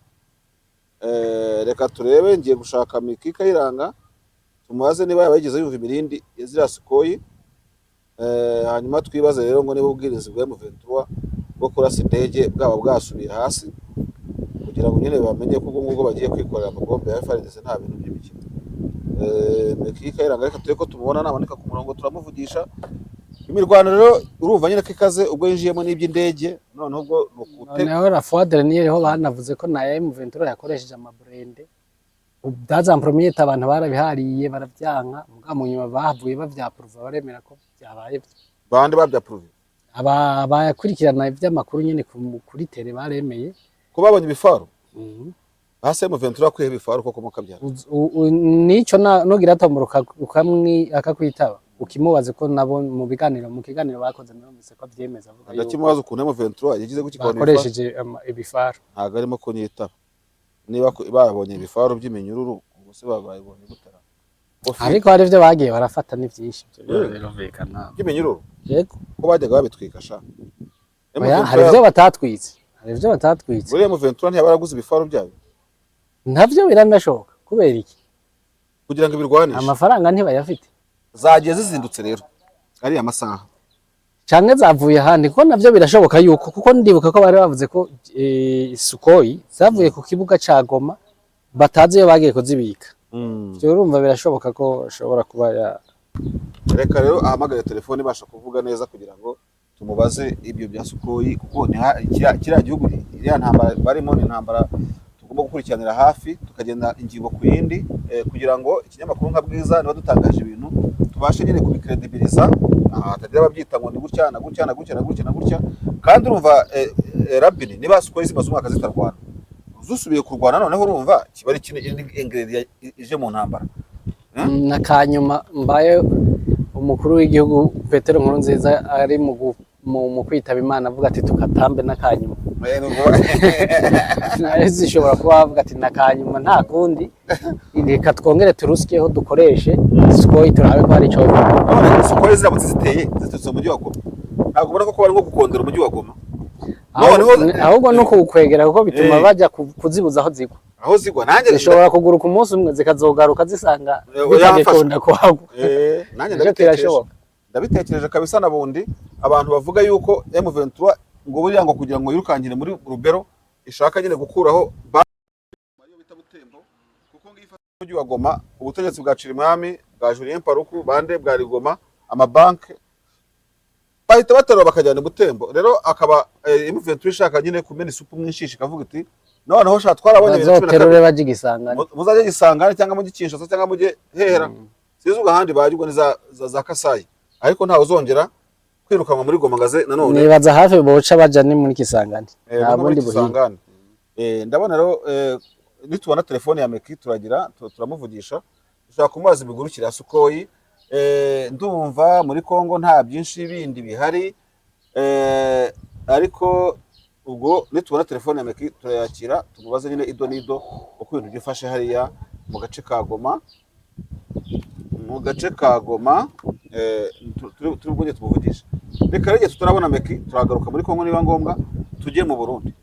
Reka turebe, ngiye gushaka Miki Kayiranga tumubaze niba yaba yigeze yumva imirindi ya ziriya Sukhoi. Hanyuma twibaze rero ngo niba ubwirinzi bwa M23 bwo kurasa indege bwaba bwasubiye hasi, kugira ngo nyine bamenye ko ubwo ngubwo bagiye kwikorera amabombe ya FARDC, nta bintu by'imikino. Miki Kayiranga, reka turebe ko tumubona, naboneka ku murongo turamuvugisha. Imirwano rero urumva nyine ko ikaze, ubwo yinjiyemo n'iby'indege, noneho ubwo ni ukute. Noneho la fois dernière ho banavuze ko na M23 yakoresheje amaburende dans un premier temps, abantu barabihariye baravyanka, muga mu nyuma bahavuye bavyapuruva, baremera ko byabaye byo. Bande babyapuruve? Aba bakurikirana ivy'amakuru nyene kuri télé baremeye. Ko babonye ibifaru hasi, M23 yakwiye ibifaru koko mukabyara. Nico nugira tombora ukamwi akakwitaba ukimubaze ko nabo mu kiganiro bakoze narumvise ko avyemeza, avuga yuko Ndakimubaza ukuntu M23 yagize gutya ikabona ibifaru. Bakoresheje ibifaru. Ntabwo arimo kunyitaba. Niba babonye ibifaru by'iminyururu, ubwo se babibonye gutara? Ariko hari ivyo bagiye barafata, ni vyinshi ivyo birumvikana. By'iminyururu? Yego. Ko bajyaga babitwika sha. Oya, hari ivyo batatwitse, hari ivyo batatwitse. Buriya M23 ntiyaba yaraguze ibifaru byayo? Navyo biranashoboka. Kubera iki? Kugira ngo ibirwanishe. Amafaranga ntibayafite. Zagiye zizindutse rero ariya masaha. Canke zavuye ahandi, kuko navyo birashoboka yuko, kuko ndibuka ko bari bavuze ko Sukhoi zavuye ku kibuga ca Goma batazi iyo bagiye kuzibika. Ivyo urumva birashoboka ko ashobora kuba ya Reka rero ahamagare telefone ibasha kuvuga neza kugira ngo tumubaze ibyo bya Sukhoi, kuko kiriya gihugu, iriya ntambara barimo ni intambara tugomba gukurikiranira hafi, tukagenda ingingo ku yindi, kugira ngo ikinyamakuru nka Bwiza niba dutangaje ibintu tubashe nyine kubikredibiriza, hatagira ababyita ngo ni gutya na gutya na gutya na gutya na gutya. Kandi urumva, Rabini, niba Sukhoi zimaze umwaka zitarwana, zusubiye kurwana noneho, urumva kiba ari ikindi ingredient ije mu ntambara. Na kanyuma mbaye umukuru w'igihugu Petero Nkurunziza ari mu mu kwitaba Imana avuga ati tukatambe n'akanyuma. Nayo zishobora kuba bavuga ati nakanyuma, nta kundi, reka twongere turusikeho, dukoreshe Sukhoi, turabe ko hari ico. None Sukhoi ziramutse ziteye ziturutse mu mujyi wa Goma, ntabwo ubona ko bari nko gukondera umujyi wa Goma? Ahubwo no kuwukwegera, kuko bituma bajya kuzibuza aho zigwa. Aho zigwa, nanjye Zishobora kuguruka umunsi umwe, zikazogaruka zisanga Oya, bitagikunda kuhagwa. Nanjye Nicyo ndabitekereje. Kirashoboka. Ndabitekereje kabisa. Na bundi abantu bavuga yuko M23 ngo buriya ngo kugira ngo yirukankire muri Rubero ishaka nyine gukuraho ariyo bita Butembo, kuko ngiyo ifata umujyi wa Goma, ubutegetsi bwa Cirimwami bwa Julien Paluku bande bwa Rigoma, amabanke bahita baterura bakajyana i Butembo. Rero akaba M23 ishaka nyine kumena isupu mwishishi, ikavuga iti noneho sha twarabonye 2012. Bazoterure baje igisangane. Muzajye Gisangane cyangwa mujye Kinshasa cyangwa mujye hehera, sinzi ubwo ahandi bajya ni za Kasayi, ariko ntawe uzongera kwirukanwa muri Goma ngaze nanone. Nibaza hafi boca baja ni muri Kisangani. Nta No muri bundi buhinga. Kisangani. Ndabona rero nitubona telefone ya Meki turagira turamuvugisha, dushobora kumubaza imigurukire ya Sukhoi. Ndumva muri Kongo nta byinshi bindi bihari, ariko ubwo nitubona telefone ya Meki turayakira, tumubaze nyine ido n'ido uko ibintu byifashe hariya mu gace ka Goma, mu gace ka Goma. Turi bwongere tumuvugishe. Reka rero igihe tutarabona Meki, turagaruka muri Kongo, niba ngombwa tujye mu Burundi.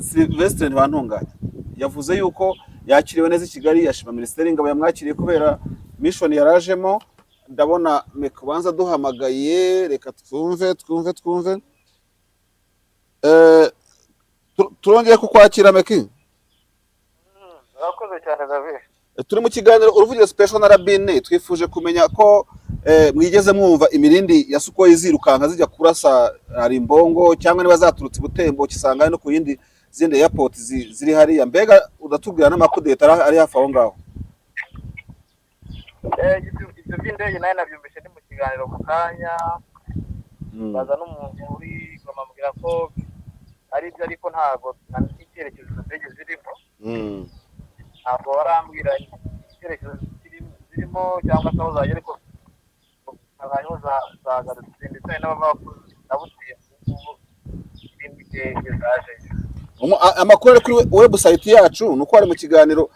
Sylvestre Ntibantunganya yavuze yuko yakiriwe neza i Kigali, yashima Minisiteri y'Ingabo yamwakiriye kubera mission yarajemo. Ndabona Meki ubanza duhamagaye, reka twumve twumve twumve. Turongeye kukwakira, Meki. Urakoze cyane, David. Turi mu kiganiro Uruvugiro Special na Rabine. Twifuje kumenya ko mwigeze mwumva imirindi ya Sukhoi zirukanka zijya kurasa Harimbongo, cyangwa niba zaturutse i Butembo, Kisangani no ku yindi zindi airport ziri hariya. Mbega udatubwira n'amakudeta ari hafi aho ngaho. Ibyo by'indege nawe nabyumvise ni mu kiganiro mu kanya, baza n'umuntu uri Goma ambwira ko ari byo, ariko ntabwo nta n'icyerekezo izo ndege zirimo. Ntabwo barambwira icyerekezo zirimo cyangwa se aho zagera, ariko hanyuma zagarutse, ndetse hari n'abava na Butembo ubu izindi ndege zaje. Amakuru ari kuri website yacu ni uko ari mu kiganiro,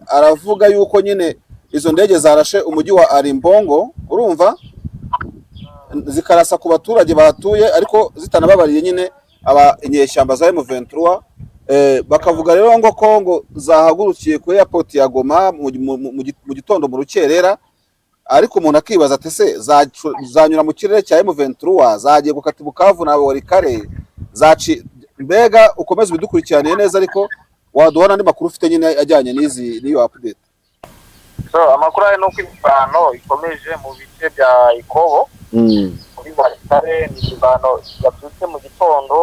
aravuga yuko nyine izo ndege zarashe umujyi wa Arimbongo, urumva, zikarasa ku baturage bahatuye, ariko zitanababariye nyine aba inyeshyamba za M23. Bakavuga rero ngo Kongo zahagurukiye kuri airport ya Goma mu gitondo mu rukerera, ariko umuntu akibaza ati se zanyura mu kirere cya M23, zagiye gukata Bukavu na Walikale, zaci? Mbega ukomeze ubidukurikiraniye neza, ariko waduha n'andi makuru ufite nyine ajyanye n'izi n'iyo update. So amakuru ari nuko imirwano ikomeje mu bice bya Ikobo muri Walikale. Ni imirwano yabyutse mu gitondo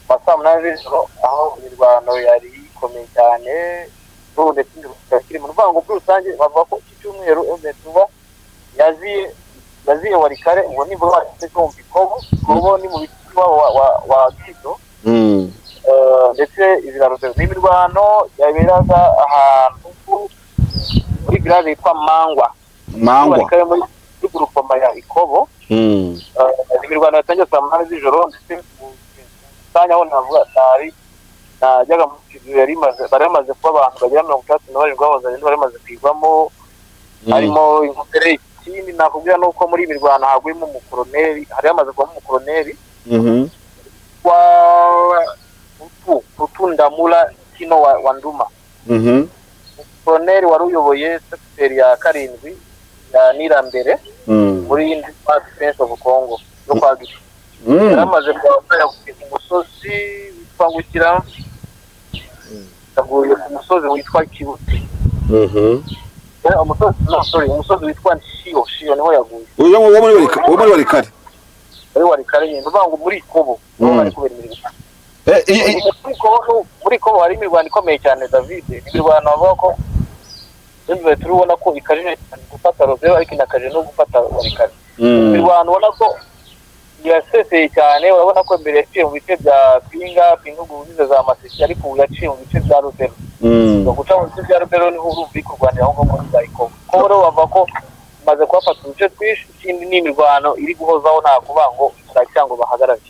mu saa 8 z'ijoro, aho imirwano yari ikomeye cyane n'ubu, ndetse imirwano ikiri mu ruvango. Muri rusange bavuga ko iki cyumweru M23 yaziye Walikale. Ubwo nibura Walikale kumva Ikobo, Ikobo ni mu bice iwabo wa Gido. Ndetse ibiraro n'imirwano yaberaga ahantu muri village yitwa Mangwa. Mangwa. Walikale muri groupement ya Ikobo. Imirwano yatangiye saa 8 z'ijoro, ndetse mu kanya aho navuga nari najyaga mu kizu yari imaze, bari bamaze kuba abantu bagera 67 bahoze bari bamaze kwigwamo, harimo inkomere. Ikindi nakubwira ni uko muri iyi mirwano haguyemo umukoroneri, hari hamaze kubamo umukoroneri wa Putu Ndamula Kino wa Nduma, koroneri wari uyoboye secteur ya karindwi ya Nirambere muri Nduma Defense of Congo yo kwa Gitu. Yari amaze kuba yaguye ku musozi witwa Ngukira, yaguye ku musozi witwa Kibuti. Umusozi, no, sorry, umusozi witwa Shio. Shio niho yaguye. Uyu wo muri Walikale? Muri Walikale nyine, uvuga ngo muri Ikobo niho bari kubera imirimo. Muri Ikobo hari imirwano ikomeye cyane, David. Imirwano bavuga ko turi ubona ko ikajije cyane gufata Lubero, ariko inakaje no gufata Walikale. Imirwano ubona ko yaseseye cyane. Urabona ko mbere yaciye mu bice bya Pinga Pinga, ubu bize za Masisi, ariko ubu yaciye mu bice bya Lubero. Guca mu bice bya Lubero niho urumva iri kurwanira aho ngaho muri za Ikobo. Ko rero bavuga ko imaze kuhafata uduce twinshi. Ikindi ni imirwano iri guhozaho, nta kuvuga ngo Saraki ngo bahagarare.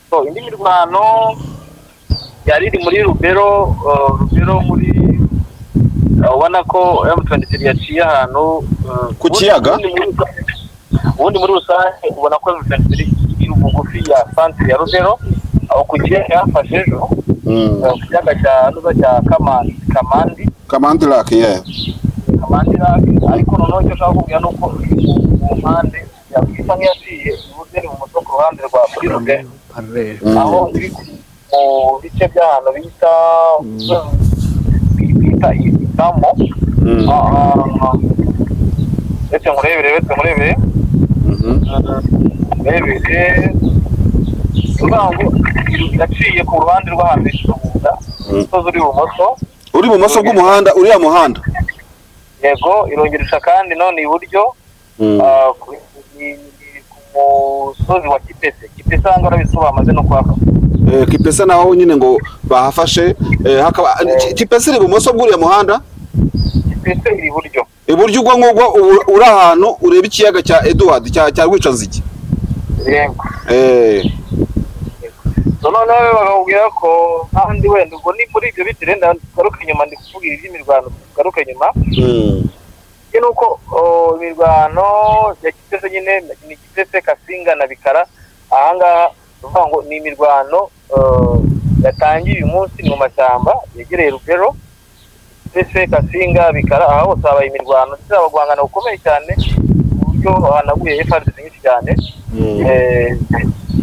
So indi mirwano yari iri muri Rubero, Rubero muri ubona ko M23 yaciye ahantu Ku kiyaga? Ubundi muri rusange ubona ko M23 iri bugufi ya centre ya Rubero, aho ku kiyaga yafashe ejo, ku kiyaga cya Nuza cya Kamandi, Kamandi. Kamandi Lake, yeah. Kamandi Lake. Ariko noneho icyo nshaka kubwira ni uko mu mpande isa nk'iyaciye iburyo n'ibumoso ku ruhande rwa kuri Rubero, aho iri mu bice by'ahantu bita Itamo. Retse nkurebere, retse nkurebere, nkurebere. Uvuga ngo yaciye ku ruhande rw'ahantu bita Rubunda, umusozi uri ibumoso. Uri ibumoso bw'umuhanda, uriya muhanda. Yego, irongera ica kandi none iburyo, ku musozi wa Kipese. Kipese aha ngaha urabizi ko bamaze no kuhafata. Kipese naho nyine ngo bahafashe, hakaba Kipese iri ibumoso bw'uriya muhanda. Kipese iri iburyo. Iburyo ubwo ngubwo uri ahantu ureba ikiyaga cya Edward cya Rwicanzige. Yego. So noneho bakakubwira ko kandi wenda ubwo ni muri ibyo biti, renda tugaruke inyuma, ndi kuvuga iby'imirwano, tugaruke inyuma. Ni uko imirwano ya Kipese nyine ni Kipese, Kasinga na Bikara. Ahangaha uvuga ngo ni imirwano yatangiye uyu munsi, ni mu mashyamba yegereye Rubero, Kipese, Kasinga, Bikara, aha hose habaye imirwano ndetse haba guhangana gukomeye cyane ku buryo hanaguye FARDC nyinshi cyane.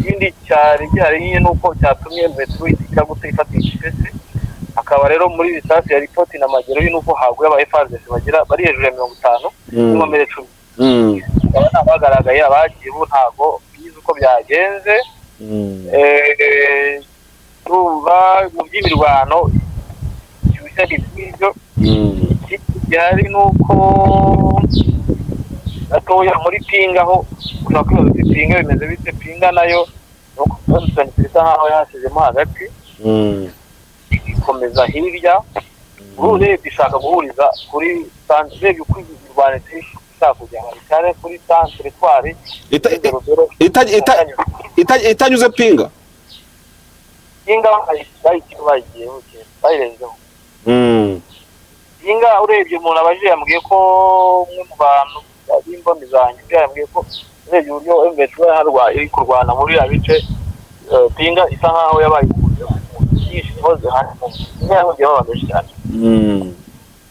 Ikindi cyari gihari nyine ni uko cyatumye metro igira gute, ifata Kipese. Akaba rero muri bisasu ya ripoti na magero y'uko haguye aba FARDC bagera bari hejuru ya 50 n'inkomere 10. Aba ni abagaragaye, abagiye bo ntago bizi uko byagenze. Urumva mu by'imirwano ishyushya ibyo. Ikindi gihari ni uko gatoya muri Pinga, aho ushobora kwibaza uti Pinga bimeze bite? Pinga nayo ni uko isa nkaho yashyizemo hagati, ikomeza hirya. Urebye ishaka guhuriza kuri santere, urebye uko imirwano ishaka kugira ngo ikare kuri santere twari Itanyuze Pinga. Pinga bayigiye bayirenzeho. Pinga urebye umuntu abajije yambwiye ko umwe mu bantu b'imboni zanjye yambwiye ko urebye uburyo M23 iri kurwana muri ya bice, Pinga isa nkaho yabaye nyinshi, niho zihari. Pinga yahungiyemo abantu benshi cyane.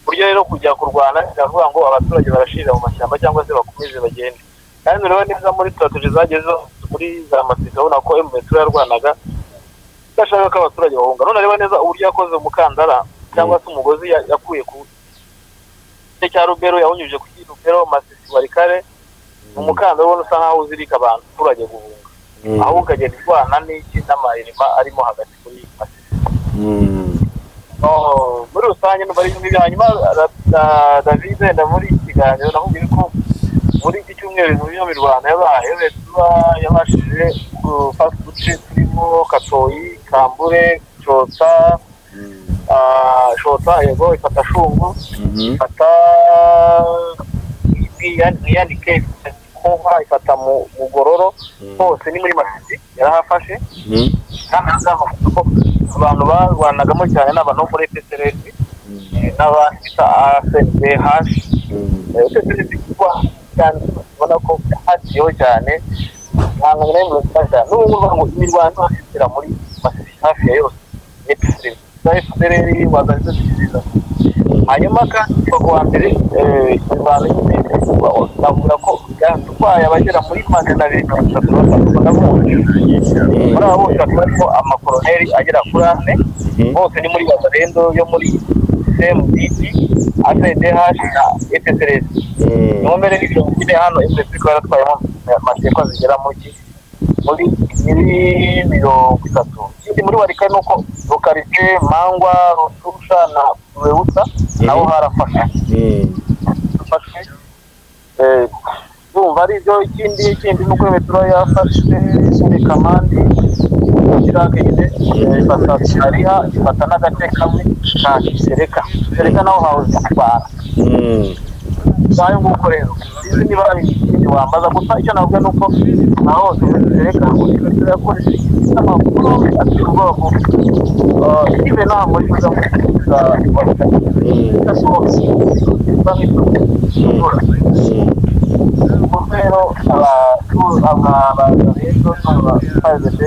Buryo rero kujya kurwana biravuga ngo abaturage barashirira mu mashyamba cyangwa se bakomeze bagende. Kandi ureba neza muri strategy zageze muri za Masisi, urabona ko M23 yarwanaga idashaka ko abaturage bahunga. None reba neza uburyo yakoze umukandara cyangwa se umugozi yakuye ku gice cya Rubero, yawunyujije ku Rubero, Masisi, Warikare, umukandara ubona usa nkaho uzirika abaturage guhunga, aho ukagenda urwana n'iki n'amayirima arimo hagati muri Masisi. Muri rusange numva ari ibyo. Hanyuma David, wenda muri iki kiganiro nakubwiye ko muri iki cyumweru muri iyo mirwano yabaye, yabashije gufata uduce turimo Katoyi, Kambure, Shota, Shota yego, ifata Shungu, ifata Mwiyandike, Konka, ifata Mugororo, hose ni muri Masisi yarahafashe. Kandi ahangaha ko abantu barwanagamo cyane ni abantu bo muri FSRS n'abandi bita ASNBH. FSRS cyane ubona ko haciyeho cyane ntabwo nayo muri cyane n'ubu ngubu ngo imirwano igera muri Masisi hafi ya yose FSRS FSRS wazarizo nziza. Hanyuma kandi kuva ku wa mbere imirwano nyine navuga ko yatwaye abagera muri 233 muri abo bose hakaba harimo amakoroneri agera kuri 4, bose ni muri Wazalendo yo muri CMDP, ACDH na FSRS. Inkomere 40 hano FSRS ikaba yaratwayemo amateka zigera muri 30. Ikindi muri Warika ni uko Lokalite Mangwa, Rutusha na Rwewusa nabo harafashwe. Ndumva ari byo. Ikindi ni uko metro yafashe muri Kamandi, Iraq nyine, ifata Ariha, ifata n'agace kamwe ka Kisereka. Kisereka naho hahoze kurwana. Ngayo nguko rero, sinzi niba hari ikindi wambaza, gusa icyo navuga ni uko aho hose zerekana ko yakoresheje amakuru ateye ubwoba ku ibe nta muri za rero abantu rero n'abafaze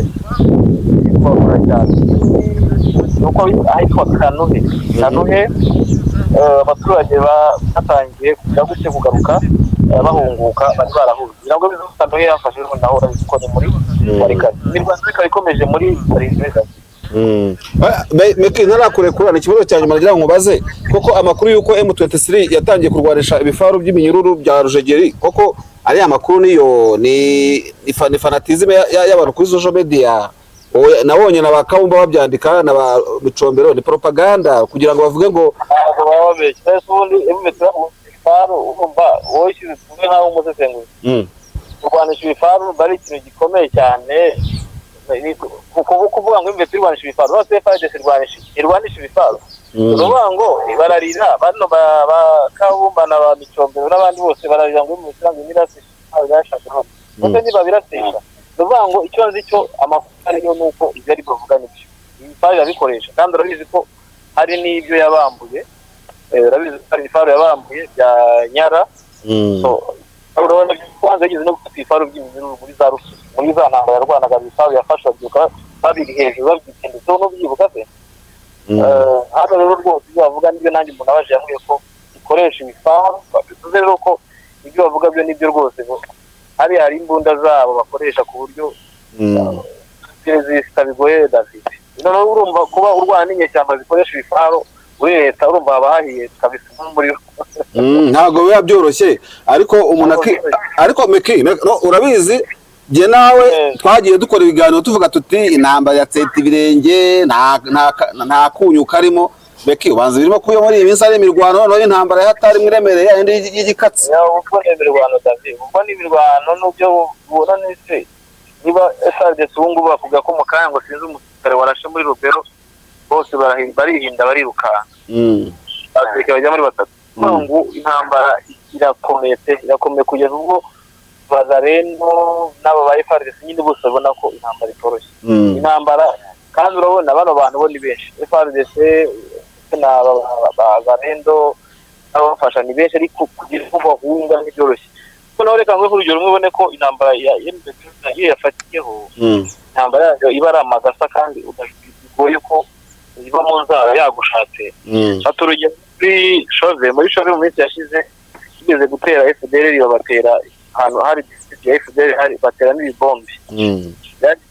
bakora cyane nuko ahitwa Kanuhe abaturage batangiye kujya gutse kugaruka bahunguka bari barahunze. Nabwo Kanuhe yafashe naho ko ni muri Warikare imirwano ikaba ikomeje muri Warikare. Meki ntarakurekura, ni ikibazo cya nyuma nagira ngo nkubaze, koko amakuru y'uko M23 yatangiye kurwanisha ibifaru by'iminyururu bya Rujegeri, koko ari amakuru niyo ni fanatisme y'abantu kuri social media? Nabonye na ba Kawumba babyandika na ba Micombero, ni propaganda kugira ngo bavuge ngo ntabwo baba babeshya. Ese ubundi M23 ibifaru urumva wowe ushyize tumwe nk'aho umusesenguzi kurwanisha ibifaru bari ikintu gikomeye cyane. Kuvuga ngo M23 irwanisha ibifaru, none FARDC irwanisha ibifaru, uruvuga ngo bararira bano ba Kawumba na ba Micombero n'abandi bose bararira ngo M23 ngo irasisha irashaka none niba birasisha. Uruvuga ngo icyo nzi cyo amakuru ariyo nuko ibyo ari bavuga nibyo ibifaru yabikoresha, kandi urabizi ko hari n'ibyo yabambuye, urabizi ko hari ibifaru yabambuye bya Nyara. Urabona kwanza yigeze no gufata ibifaru by'iminyururu muri za Rusi, muri za ntambara yarwanaga, ibifaru yafashe babyuka babiri hejuru babyitendetseho n'ubyibuka se. Hano rero rwose ibyo bavuga nibyo, nanjye umuntu abaje yambwiye ko ikoresha ibifaru, bivuze rero ko ibyo bavuga byo nibyo rwose. Hari imbunda zabo bakoresha ku buryo perezida bigoye David. Noneho urumva kuba urwana n'inyeshyamba zikoresha ibifaru uri leta, urumva haba hahiye kabisa nk'umuriro. Ntabwo biba byoroshye, ariko umuntu ariko Meki urabizi jye nawe twagiye dukora ibiganiro tuvuga tuti intambara ya Tseta ibirenge nta kunyu karimo. Meki ubanza birimo kuyo muri iyi minsi ari imirwano, noneho intambara ya hatari mwiremereye yindi y'igikatsi. Ubwo ni imirwano David, ubwo ni imirwano n'ubyo ubona nese niba FARDC ubu ngubu bavuga ko mu kanya ngo sinzi umusirikare warashe muri Rubero bose barihinda barirukanka, abasirikare bajya muri batatu. Ngo intambara irakomeye pe, irakomeye kugeza ubwo Bazareno n'aba ba FARDC nyine bose babona ko intambara itoroshye. Intambara kandi urabona bano bantu bo ni benshi, FARDC na Bazareno n'abafasha ni benshi, ariko kugira ngo bahunga ntibyoroshye. Noneho reka nguhe urugero rumwe ubone ko intambara ya M23 iyo yafatiyeho, intambara yayo iba ari amagasa kandi bigoye ko iba mu nzara yagushatse. Fata urugero muri Shove, muri Shove mu minsi yashize igeze gutera FDL, babatera ahantu hari district ya FDL, hari batera n'ibibombe.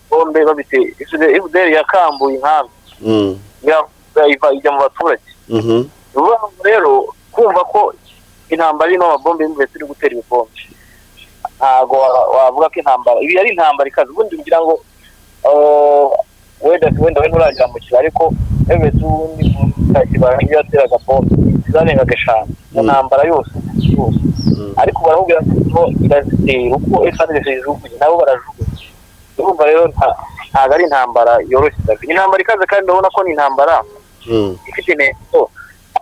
Bombe babite FDL yakambuye inkambi ijya mu baturage. Rero kumva ko intambara ino amabombe y'imvese iri gutera ibibombe, ntago wavuga ko intambara ibi ari intambara ikaze. Ubundi kugira ngo wenda we nturagera mu kibaya, ariko M23 ubundi mu kibaya yateraga bombe zarengaga 5 mu ntambara yose yose, ariko barakubwira ko irazitera uko FARDC ijugunye nabo barajugunye. Urumva rero ntago ari intambara yoroshye, intambara ikaze, kandi urabona ko ni intambara ifite intego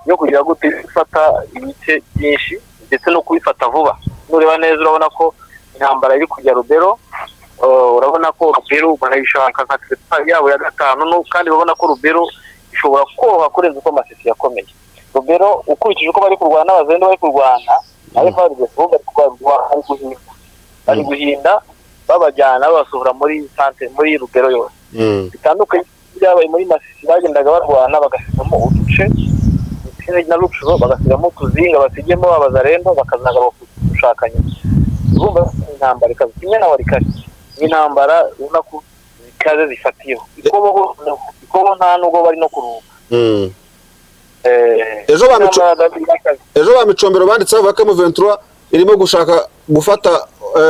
yo kugira gute ifata ibice byinshi ndetse no kubifata vuba. Nureba neza urabona ko intambara iri kujya Rubero, urabona ko Rubero barayishaka nka teritwari yabo ya 5, kandi urabona ko Rubero ishobora koroha kurenza uko Masisi yakomeye. Rubero ukurikije uko bari kurwana n'abazendo bari kurwana na FARDC bo bari guhinda babajyana babasohora muri sante muri Rubero yose. Bitandukanye byabaye muri Masisi, bagendaga barwana bagasigamo uduce na Rucuro, bagasigamo utuzinga basigemo abazarendo bakazaga gushakanya. Urumva intambara ikaze kimwe na Warikare, intambara ubona ko zikaze zifatiyeho ikobo nta nubwo bari no kuruhuka. Ejo ba Micombero banditse bavuga ko M23 irimo gushaka gufata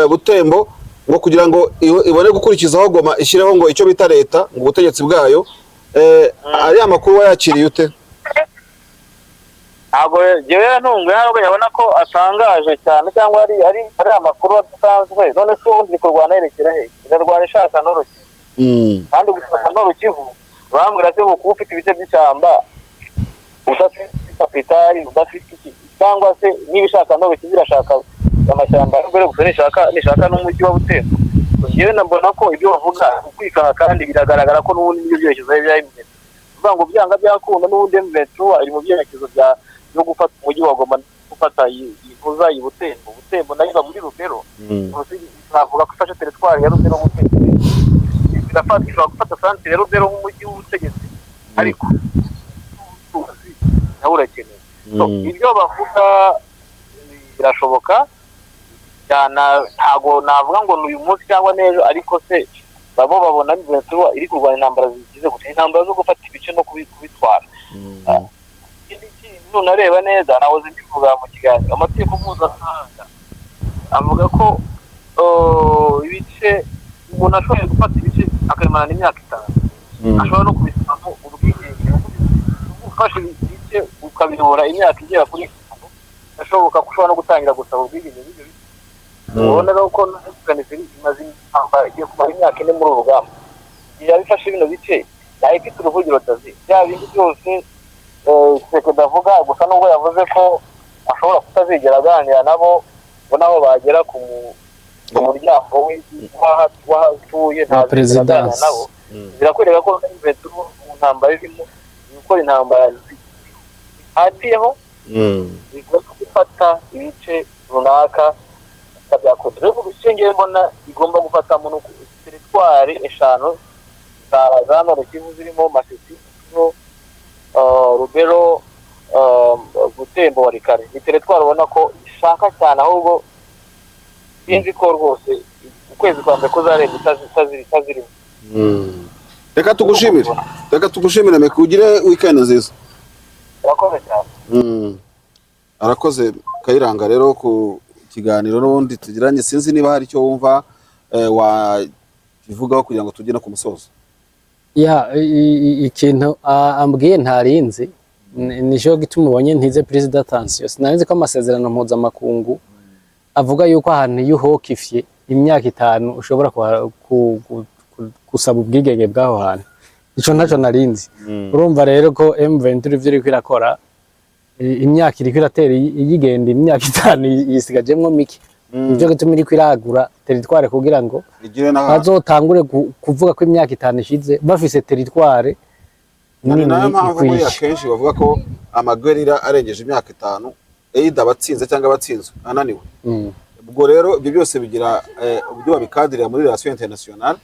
Butembo ngo kugira ngo ibone gukurikizaho Goma ishyireho ngo icyo bita leta ngo ubutegetsi bwayo. Ari amakuru wayakiriye ute? Ntabwo jewe ntunguye, ntabwo yabona ko atangaje cyane cyangwa ari amakuru adasanzwe. None se ubundi kurwana yerekera he? Irarwana ishaka n'urukivu. Kandi gushaka n'urukivu bambwira ko kuba ufite ibice by'ishyamba udafite kapitali, udafite iki Cyangwa se niba ishaka Nord Kivu, irashaka amashyamba ya Rubero gusa, nishaka n'umujyi wa Butembo. Njyewe nabona ko ibyo bavuga ukwikanga, kandi biragaragara ko n'ubundi nibyo byerekezo bya M23. Bivuga ngo byanga byakunda, n'ubundi M23 iri mu byerekezo byo gufata umujyi wa Goma, gufata ivuza i Butembo. Butembo nayo iba muri Rubero. Navuga ko ifashe territoire ya Rubero, Butembo irafata, ishobora gufata centre ya Rubero nk'umujyi w'ubutegetsi, ariko ubutunzi nawe urakenewe. So, ibyo bavuga birashoboka cyane. Ntago navuga ngo ni uyu munsi cyangwa n'ejo, ariko se babo babona M23 iri kurwana intambara zigize gute? Intambara zo gufata ibice no kubitwara. Ikindi kintu nunareba neza, nahoze mbivuga mu kiganiro, amategeko mpuzamahanga avuga ko ibice umuntu ashoboye gufata ibice akabimarana imyaka 5, ashobora no kubisabamo ubwigenge. Ufashe ibice ukabiyobora imyaka igera kuri 5, ashoboka ko ushobora no gutangira gusaba ubwigenge bw'ibyo bice. Ubona rero ko na imaze intambara igiye kumara imyaka 4 muri uru rugamba. Igihe yaba ifashe bino bice, yaba ifite uruvugiro tazi bya bindi byose Tshisekedi avuga gusa, nubwo yavuze ko ashobora kutazigera aganira nabo ngo nabo bagera ku muryango w'aho atuye, Wa ntazigera aganira perezidansi. nabo. Birakwereka ko M23 mu ntambara irimo gukora, intambara zihatiyeho, bigomba gufata ibice runaka byakoze. Rero mu bice ngewe mbona igomba gufatamo ni teritwari 5 za Nord Kivu, zirimo Masisi, Rubero, Butembo, Walikale. Ni teritwari ubona ko ishaka cyane, ahubwo sinzi ko rwose ukwezi kwa mbere kuzarenga itazirimo. Reka tugushimire meke, ugire weekend nziza. Urakoze cyane. Arakoze Kayiranga rero ku kiganiro n'ubundi tugiranye. Sinzi niba hari icyo wumva wakivugaho kugira ngo tujye no ku musozo. Ya, ikintu ambwiye ntarinzi, nico gituma ubonye ntize prise d'attention. Sinarinzi ko amasezerano mpuzamakungu avuga yuko ahantu iyo uhokifye imyaka 5 ushobora gusaba ubwigenge bw'aho hantu. Ico ntaco narinzi. Urumva rero ko M23 ivyo iriko irakora, imyaka iriko iratera iyigenda, imyaka 5 yisigajemwo mike. Nico gituma iriko iragura territoire kugira ngo igire n'ahantu bazotangure kuvuga ko imyaka 5 ishize bafise territoire Ni nini nayo mpamvu buriya ikwiye. Akenshi bavuga ko amaguerrilla arengeje imyaka 5, either abatsinze cyangwa abatsinzwe ananiwe. Ubwo rero ibyo byose bigira uburyo babikadirira muri relation internationale.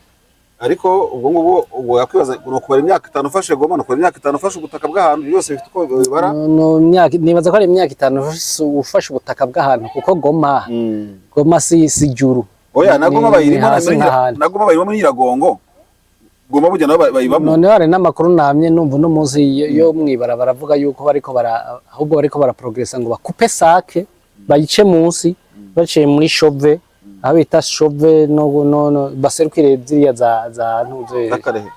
Ariko ubwo ngubwo ubwo yakwibaza ngo ni ukubara imyaka 5 ufashe Goma, ni ukubara imyaka 5 ufashe ubutaka bw'ahantu, ibyo byose bifite uko bibara. No, nibaza ko ari imyaka 5 ufashe ubutaka bw'ahantu, kuko Goma si juru. Oya, na Goma Ni bayirimo hasi nk'ahandi. Na Goma bayirimo muri Nyiragongo. Goma burya nabo bayibamo. Noneho hari n'amakuru namye numva uno munsi yo mw'ibarabara avuga yuko bariko bara ahubwo bariko baraprogressa ngo bakupe Sake, bayice munsi, baciye muri Shove, aho bita Shove, no baserukire ziriya za ntuze. N'akarehe.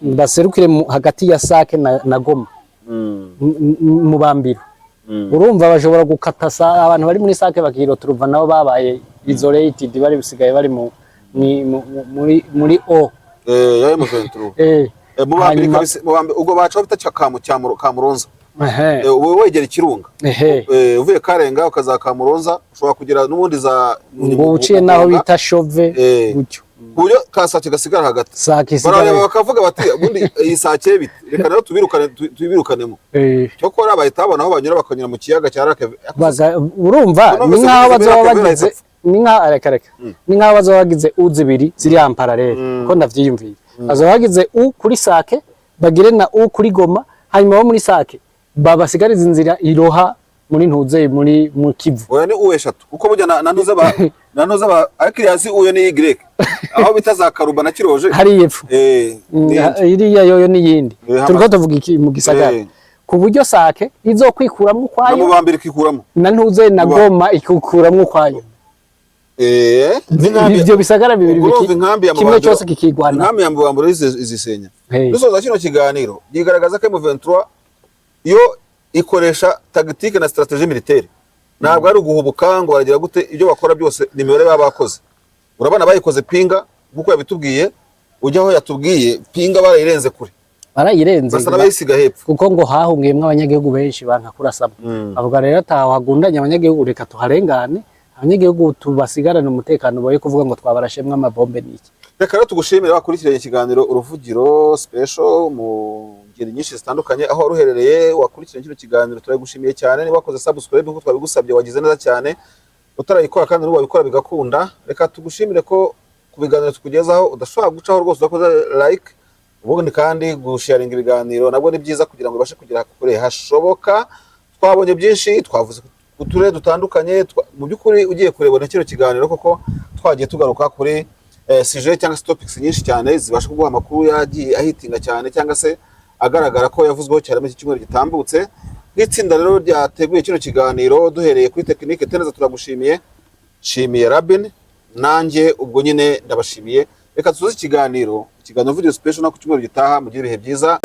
Baserukire hagati ya Sake na Goma, mu Bambiro. Urumva bashobora gukata abantu bari muri Sake bakiroturuva nabo babaye isolated, bari bisigaye bari mu ni- mu- mu- muri muri o Ya M23. Mu Bambiro. Kabisa mu Bambiro ubwo baca bita Kamuronza. Ubu wegera Ikirunga. Uvuye Karenga ukaza Kamuronza, ushobora kugera n'ubundi za Ngo uciye naho Mugunga. bita Shove gutyo. Ku buryo ka Sake gasigara hagati. Sake barareba isigaye bakavuga bati ubundi iyi Sake bite, reka rero tubirukane, tubirukanemo. Cyokora bahita babona aho banyura, bakanyura mu kiyaga cya Lake. Urumva Kuno ni nkaho bose bazoba Lake bagize Villa. Ni nkaho, reka reka, ni nkaho bazoba bagize U zibiri ziri en parallèle, ko ndavyiyumviye. Bazoba bagize U kuri Sake, bagire na U kuri Goma, hanyuma bo muri Sake babasigariza inzira iroha muri ntuze muri mu Kivu. Oya, ni U eshatu, kuko burya na ntuza ba ariko iriya si U, yo ni Y, aho bita za Karuba na Kiroje. Hari epfo. N'iyindi. Iriya yoyo n'iyindi. Turiko tuvuga iki mu gisagara, ku buryo Sake izokwikuramo na ukwayo, Mubambiro ikikuramo, na ntuze na Goma ikukuramo ukwayo. N'inkambi Ivyo bisagara bibiri Ubwo urumva inkambi ya kimwe Mubambiro cyose kikigwana. Inkambi ya Mubambiro izisenya. Hey. Dusoza kino kiganiro, yigaragaza ko M23 yo ikoresha tactique na stratégie militaire, ntabwo ari uguhubuka ngo baragira gute. Ibyo bakora byose ni imibare baba bakoze. Urabona bayikoze Pinga nk'uko yabitubwiye, ujya aho yatubwiye Pinga barayirenze kure. Barayirenze. Basa n'abayisiga hepfo. Kuko ngo hahungiyemwo abanyagihugu benshi banka kurasamo. Bavuga rero ataho hagundanye abanyagihugu, reka tuharengane, abanyagihugu tubasigarane umutekano, boye kuvuga ngo twabarashemwo amabombe n'iki. Reka rero tugushimire wakurikiranye ikiganiro Uruvugiro Special mu ngeri nyinshi zitandukanye. Aho wari uherereye wakurikiranye kino kiganiro, turagushimiye cyane. Niba wakoze subscribe nk'uko twabigusabye, wagize neza cyane. Utarayikora kandi n'ubu wabikora bigakunda. Reka tugushimire ko ku biganiro tukugezaho udashobora gucaho rwose udakoze like. Ubundi kandi gusharinga ibiganiro nabwo ni byiza kugira ngo ubashe kugera kure hashoboka. Twabonye byinshi, twavuze ku turere dutandukanye. Mu by'ukuri ugiye kureba na kino kiganiro koko twagiye tugaruka kuri sujet cyangwa se topics nyinshi cyane zibasha kuguha amakuru yagiye ahitinga cyane cyangwa se agaragara ko yavuzweho cyane muri iki cyumweru gitambutse. Nk'itsinda rero ryateguye kino kiganiro, duhereye kuri tekinike Teneza, turagushimiye. Nshimiye Rabin, nanjye ubwo nyine ndabashimiye. Reka dusoze ikiganiro Ruvugiro Special no ku cyumweru gitaha. Mugire ibihe byiza.